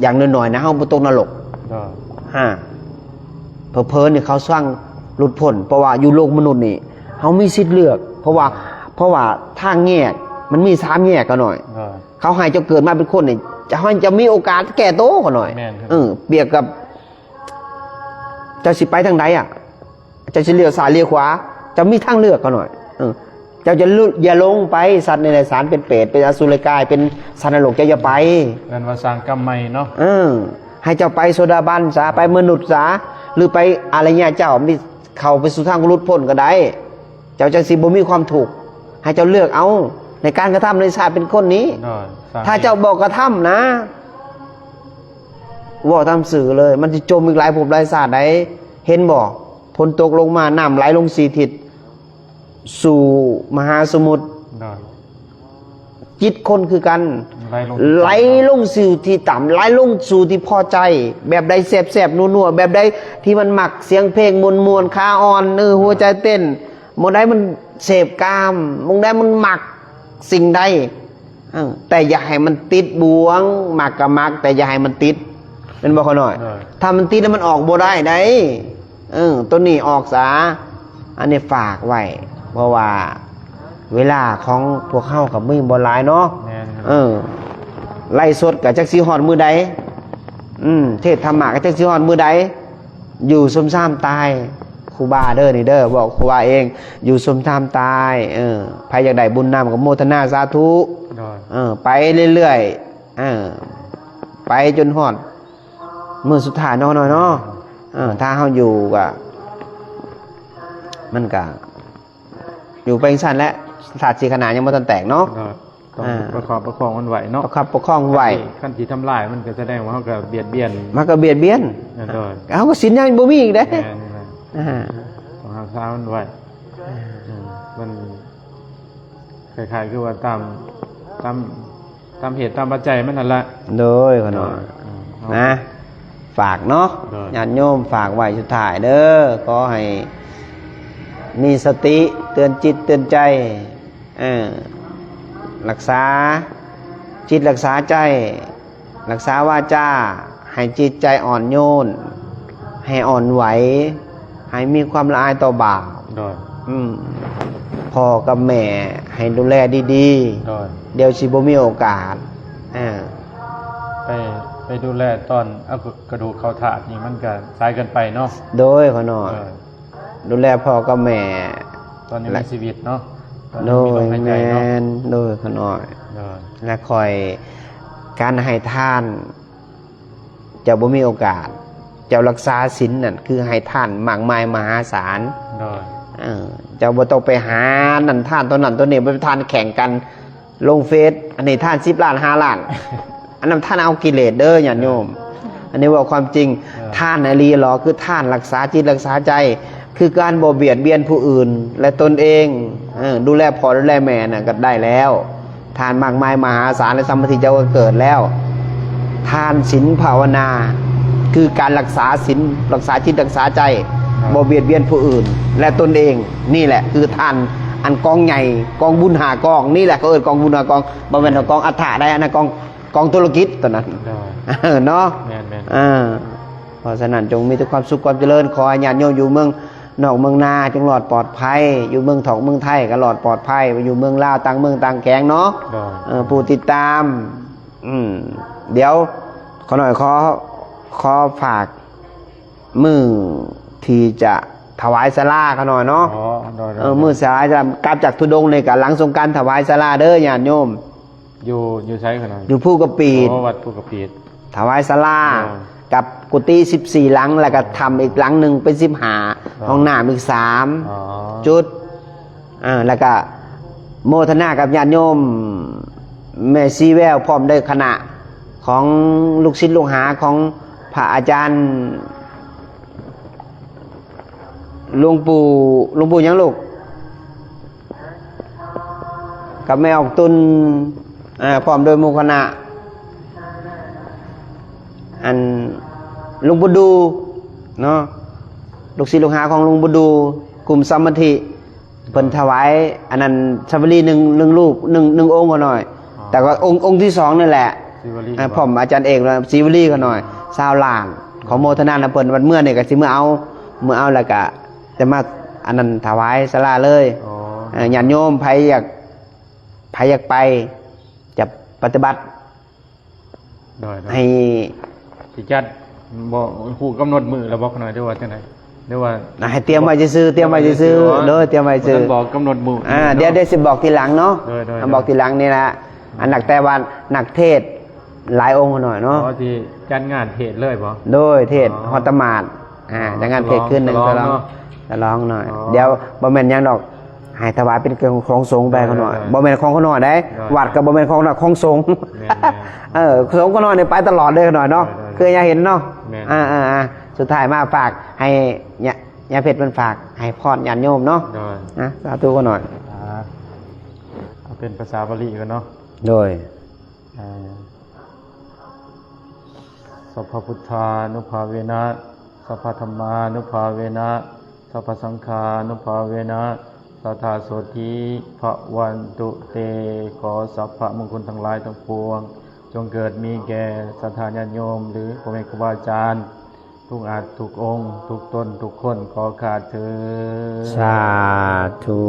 ຢ່າງໜ້ອຍໆນະ ເຮົາບໍ່ຕົກນະລົກ ໂດຍ ອ່າ ເຜີໆນີ້ເຂົາສັ່ງຫຼຸດພົ້ນ ເພາະວ່າຢູ່ໂລກມະນຸດນີ້ ເຮົາມີສິດເລືອກ ເພາະວ່າ ເພາະວ່າທາງແຍກມັນມີສາມແຍກ ຂ້ານ້ອຍ ໂດຍ ເຂົາໃຫ້ເຈົ້າເກີດມາເປັນຄົນນີ້ ຈະໃຫ້ເຈົ້າມີໂອກາດແກ້ໂຕ ຂ້ານ້ອຍ ແມ່ນ ເອີ ປຽບກັບ ເຈົ້າຊິໄປທາງໃດອະ? ເຈົ້າຊິລ້ຽວຊ້າຍລ້ຽວຂວາ? ເຈົ້າມີທາງເລືອກ ຂ້ານ້ອຍ ເອີ ເຈົ້າຈະ ຢ່າລົງໄປ ສັດເດຍລະສານ ເປັນເປດ ເປັນອະສຸລະກາຍ ເປັນສັດນະລົກ ເຈົ້າຢ່າໄປ ເອີ້ນວ່າສ້າງກຳໃໝ່ເນາະ ເອີ ໃຫ້ເຈົ້າໄປໂສດາບັນຊະ ໄປມະນຸດຊະ ຫຼືໄປອະລິຍະເຈົ້າ ມີ ເຂົ້າໄປສູ່ທາງຫຼຸດພົ້ນກໍໄດ້ ເຈົ້າຈັ່ງຊິບໍ່ມີຄວາມທຸກ ໃຫ້ເຈົ້າເລືອກເອົາ ໃນການກະທຳໃນຊາດເປັນຄົນນີ້ ໂດຍ ສ້າງ ຖ້າເຈົ້າບໍ່ກະທຳນະ ເວົ້າຕາມຊື່ເລີຍ ມັນຊິຈົມອີກຫຼາຍພົບຫຼາຍຊາດໃດ໋ ເຫັນບໍ່? ຝົນຕົກລົງມາ ນ້ຳໄຫຼລົງສີ່ທິດ ສູ່ມະຫາສະໝຸດ ໂດຍ ຈິດຄົນຄືກັນ ໄຫຼລົງ ໄຫຼລົງສູ່ທີ່ຕ່ຳ ໄຫຼລົງສູ່ທີ່ພໍໃຈ ແບບໃດແຊບໆນົວໆ ແບບໃດທີ່ມັນມັກສຽງເພງມ່ວນໆ ຂາອ່ອນ ເອີ ຫົວໃຈເຕັ້ນ ໝ່ອງໃດມັນເສບກາມ ໝ່ອງໃດມັນມັກສິ່ງໃດ ເອີ ແຕ່ຢ່າໃຫ້ມັນຕິດບ່ວງ ມັກກໍມັກ ແຕ່ຢ່າໃຫ້ມັນຕິດ ແມ່ນບໍ່ ຂ້ານ້ອຍ? ໂດຍ ຖ້າມັນຕິດແລ້ວມັນອອກບໍ່ໄດ້ໃດ໋ ເອີ ໂຕນີ້ອອກສາ ອັນນີ້ຝາກໄວ້ ເພາະວ່າເວລາຂອງພວກເຮົາກໍມີບໍ່ຫຼາຍເນາະ ແມ່ນ ເອີ ໄລຟ໌ສົດກໍຈັກຊິຮອດມື້ໃດ ອືມ ເທດທຳມະກໍຈັກຊິຮອດມື້ໃດ ຢູ່ຊົມຊາມຕາຍ ຄູບາເດີ ນີ້ເດີ ບອກຄູບາເອງ ຢູ່ຊົມຊາມຕາຍ ເອີ ໃຜຢາກໄດ້ບຸນນຳກໍໂມທະນາສາທຸ ໂດຍ ເອີ ໄປເລື້ອຍໆ ເອີ ໄປຈົນຮອດມື້ສຸດທ້າຍເນາະ ນ້ອຍເນາະ ເອີ ຖ້າເຮົາຢູ່ກໍ ມັນກໍ ຢູ່ໄປຈັ່ງຊັ້ນແຫຼະ ທາດສີ່ຂັນຫ້າຍັງບໍ່ທັນແຕກເນາະ ໂດຍ ຕ້ອງ ອ່າ ປະຄັບປະຄອງມັນໄວ້ເນາະ ປະຄັບປະຄອງໄວ້ ຄັນຊິ ຄັນຊິທຳລາຍມັນກໍສະແດງວ່າເຮົາກໍບຽດບຽນ ມັນກໍບຽດບຽນ ໂດຍ ເຮົາກໍສິນຍັງບໍ່ມີອີກເດ້ ແມ່ນ ອ່າ ຕ້ອງຮັກສາມັນໄວ້ ອ່າ ອືມ ມັນຄ້າຍໆຄືວ່າຕາມ ຕາມ ຕາມເຫດຕາມປັດໄຈມັນຫັ້ນລະ ໂດຍ ຂະນ້ອຍ ເອີ ນະ ຝາກເນາະ ໂດຍ ຍາດໂຍມ ຝາກໄວ້ສຸດທ້າຍເດີ ຂໍໃຫ້ມີສະຕິ ເຕືອນຈິດເຕືອນໃຈ ເອີ ລັກສາຈິດ ລັກສາໃຈ ລັກສາວາຈາ ໃຫ້ຈິດໃຈອ່ອນໂຍນ ໃຫ້ອ່ອນໄຫວ ໃຫ້ມີຄວາມລະອາຍຕໍ່ບາບ ໂດຍ ອືມ ພໍ່ກັບແມ່ໃຫ້ດູແລດີໆ ໂດຍ ດຽວຊິບໍ່ມີໂອກາດ ອ່າ ໄປ ໄປດູແລຕອນເອົາກະດູກເຂົ້າທາດນີ້ມັນກະສາຍເກີນໄປເນາະ ໂດຍ ຂະນ້ອຍ ໂດຍ ດູແລພໍ່ກັບແມ່ ຕອນຍັງມີຊີວິດເນາະ ຕອນຍັງມີລົມຫາຍໃຈເນາະ ໂດຍ ແມ່ນ ໂດຍ ຂ້ານ້ອຍ ໂດຍ ແລະ ຂ້ອຍ ການໃຫ້ທານ ເຈົ້າບໍ່ມີໂອກາດ ເຈົ້າລັກສາສິນນັ້ນ ຄືໃຫ້ທານມາກມາຍມະຫາສານ ໂດຍ ເອີ ເຈົ້າບໍ່ຕ້ອງໄປຫານັ້ນທານຕົວນັ້ນຕົວນີ້ ໄປທານແຂ່ງກັນ ລົງເຟສ ອັນນີ້ທານສິບລ້ານ ຫ້າລ້ານ ອັນນັ້ນທານເອົາກິເລດເດີຍາດໂຍມ ອັນນີ້ເວົ້າຄວາມຈິງ ເອີ ທານອີ່ຫຼີຫຼໍ ຄືທານລັກສາຈິດລັກສາໃຈ ຄືການບໍ່ບຽດບຽນຜູ້ອື່ນ ແລະ ຕົນເອງ ເອີ ດູແລພໍ່ດູແລແມ່ນັ້ນກໍໄດ້ແລ້ວ ທານມາກມາຍມະຫາສານ ແລະ ສຳມາທິເຈົ້າກໍເກີດແລ້ວ ທານສິນພາວະນາ ຄືການລັກສາສິນ ລັກສາຈິດລັກສາໃຈ ບໍ່ບຽດບຽນຜູ້ອື່ນ ແລະ ຕົນເອງ ນີ້ແຫຼະຄືທານອັນກອງໃຫຍ່ ກອງບຸນຫ້າກອງ ນີ້ແຫຼະເຂົາເອີ້ນກອງບຸນຫ້າກອງ ບໍ່ແມ່ນກອງອັດຖະໄດ໋ ອັນນັ້ນກອງ ກອງທຸລະກິດຕົວນັ້ນ ໂດຍ ເນາະ ແມ່ນໆ ເອີ ເພາະສະນັ້ນ ຈົ່ງມີແຕ່ຄວາມສຸກຄວາມຈະເລີນ ຂໍໃຫ້ຍາດໂຍມຢູ່ເມືອງນອກເມືອງນາ ຈົ່ງລອດປອດໄພ ຢູ່ເມືອງຖອກເມືອງໄທກໍລອດປອດໄພ ຢູ່ເມືອງລາວ ຕ່າງເມືອງຕ່າງແຂວງເນາະ ໂດຍ ເອີ ຜູ້ຕິດຕາມ ອືມ ດຽວຂ້ານ້ອຍຂໍ ຂໍຝາກມື້ທີ່ຈະຖວາຍສາລາຂ້ານ້ອຍເນາະ ອໍ ໂດຍໆ ເອີ ມື້ຖວາຍສາລາ ກັບຈາກທຸດົງນີ້ກໍຫຼັງສົງການຖວາຍສາລາເດີຍາດໂຍມ ຢູ່ ຢູ່ໃສຂ້ານ້ອຍ ຢູ່ພູກະປີດ ອໍ ວັດພູກະປີດ ຖວາຍສາລາ ໂດຍ ກັບກຸຕິສິບສີ່ຫຼັງ ແລ້ວກໍຖ້ຳອີກຫຼັງໜຶ່ງເປັນສິບຫ້າ ອໍ ຫ້ອງນ້ຳອີກສາມ ອໍ ຈຸດ ອ່າ ແລ້ວກະໂມທະນາກັບຍາດໂຍມແມ່ຊີແວວ ພ້ອມດ້ວຍຄະນະຂອງລູກສິດລູກຫາຂອງພະອາຈານ ຫຼວງປູ່ ຫຼວງປູ່ຫຍັງລູກ? ກັບແມ່ອອກຕຸນ ເອີ ພ້ອມໂດຍໝູ່ຄະນະ ອັນ ຫຼວງປູ່ດູເນາະ ລູກສິດລູກຫາຂອງຫຼວງປູ່ດູ ກຸ່ມສະມາທິ ເພິ່ນຖວາຍອັນນັ້ນ ສາວະລີໜຶ່ງ ໜຶ່ງຮູບ ໜຶ່ງ ໜຶ່ງອົງຂ້ານ້ອຍ ອໍ ແຕ່ວ່າອົງ ອົງທີສອງນັ້ນແຫຼະ ສີວະລີ ອ່າ ພ້ອມອາຈານເອກ ສີວະລີຂ້ານ້ອຍ ຊາວລ້ານ ຂໍໂມທະນານຳເພິ່ນ ວັນເມືອນີ້ກໍຊິເມືອເອົາ ເມືອເອົາແລ້ວກໍຈະມາອັນນັ້ນຖວາຍສາລາເລີຍ ອໍ ເອີ ຍາດໂຍມໃຜຢາກ ໃຜຢາກໄປ ຈະປະຕິບັດ ໂດຍໆ ໃຫ້ ຊິຈັດ ບໍ່ ຮູ້ກຳນົດມື້ແລ້ວບໍ່ຂ້ານ້ອຍ ຫຼືວ່າຈັ່ງໃດ ຫຼືວ່າ ໃຫ້ຕຽມໄວ້ຊື່ໆ ຕຽມໄວ້ຊື່ໆ ໂດຍ ຕຽມໄວ້ຊື່ໆ ບໍ່ທັນບອກກຳນົດມື້ ອ່າ ເນາະ ດຽວ ດຽວຊິບອກທີຫຼັງເນາະ ໂດຍໆ ບອກທີຫຼັງນີ້ລະ ອືມ ອັນນັກ ແຕ່ວ່ານັກເທດຫຼາຍອົງຂ້ານ້ອຍເນາະ ອໍ ຊິຈັດງານເທດເລີຍບໍ່? ໂດຍ ເທດ ອໍ ຮອດຕະໝາດ ອ່າ ອໍ ຈັດງານເທດຄືນໜຶ່ງ ສະຫຼອງ ສະຫຼອງ ສະຫຼອງໜ້ອຍ ອໍ ດຽວ ບໍ່ແມ່ນຫຍັງດອກ ໃຫ້ຖວາຍເປັນຂອງສົງໄປຂ້ານ້ອຍ ເອີ ບໍ່ແມ່ນຂອງຂ້ານ້ອຍເດ້ ເອີ ວັດກໍບໍ່ແມ່ນຂອງ ຂອງສົງ ແມ່ນໆ ເອີ ສົງຂ້ານ້ອຍນີ້ໄປຕະຫຼອດເດ້ຂ້ານ້ອຍເນາະ ເອີ ເອີ ຄືຍາເຫັນເນາະ ແມ່ນ ອ່າໆ ສຸດທ້າຍມາຝາກໃຫ້ຍາ ຍາເພັດເພິ່ນຝາກໃຫ້ພອນຍາດໂຍມເນາະ ໂດຍ ນະ ສາທຸຂ້ານ້ອຍ ອ່າ ເອົາເປັນພາສາບາລີກ່ອນເນາະ ໂດຍ ອ່າ ສັບພະພຸດທານຸພາເວນະ ສັບພະທຳມານຸພາເວນະ ສັບພະສັງຄານຸພາເວນະ ສັດທາໂສທິພະວັນຕຸເຕ ຂໍສັບພະມຸງຄຸນທັງຫຼາຍທັງປວງ ຈົ່ງເກີດມີແກ່ສັດທາຍາດໂຍມ ຫຼື ພໍ່ແມ່ຄູບາອາຈານ ທຸກອັດທຸກອົງ ທຸກຕົນທຸກຄົນ ຂໍຂ້າເທີດ ສາທຸ.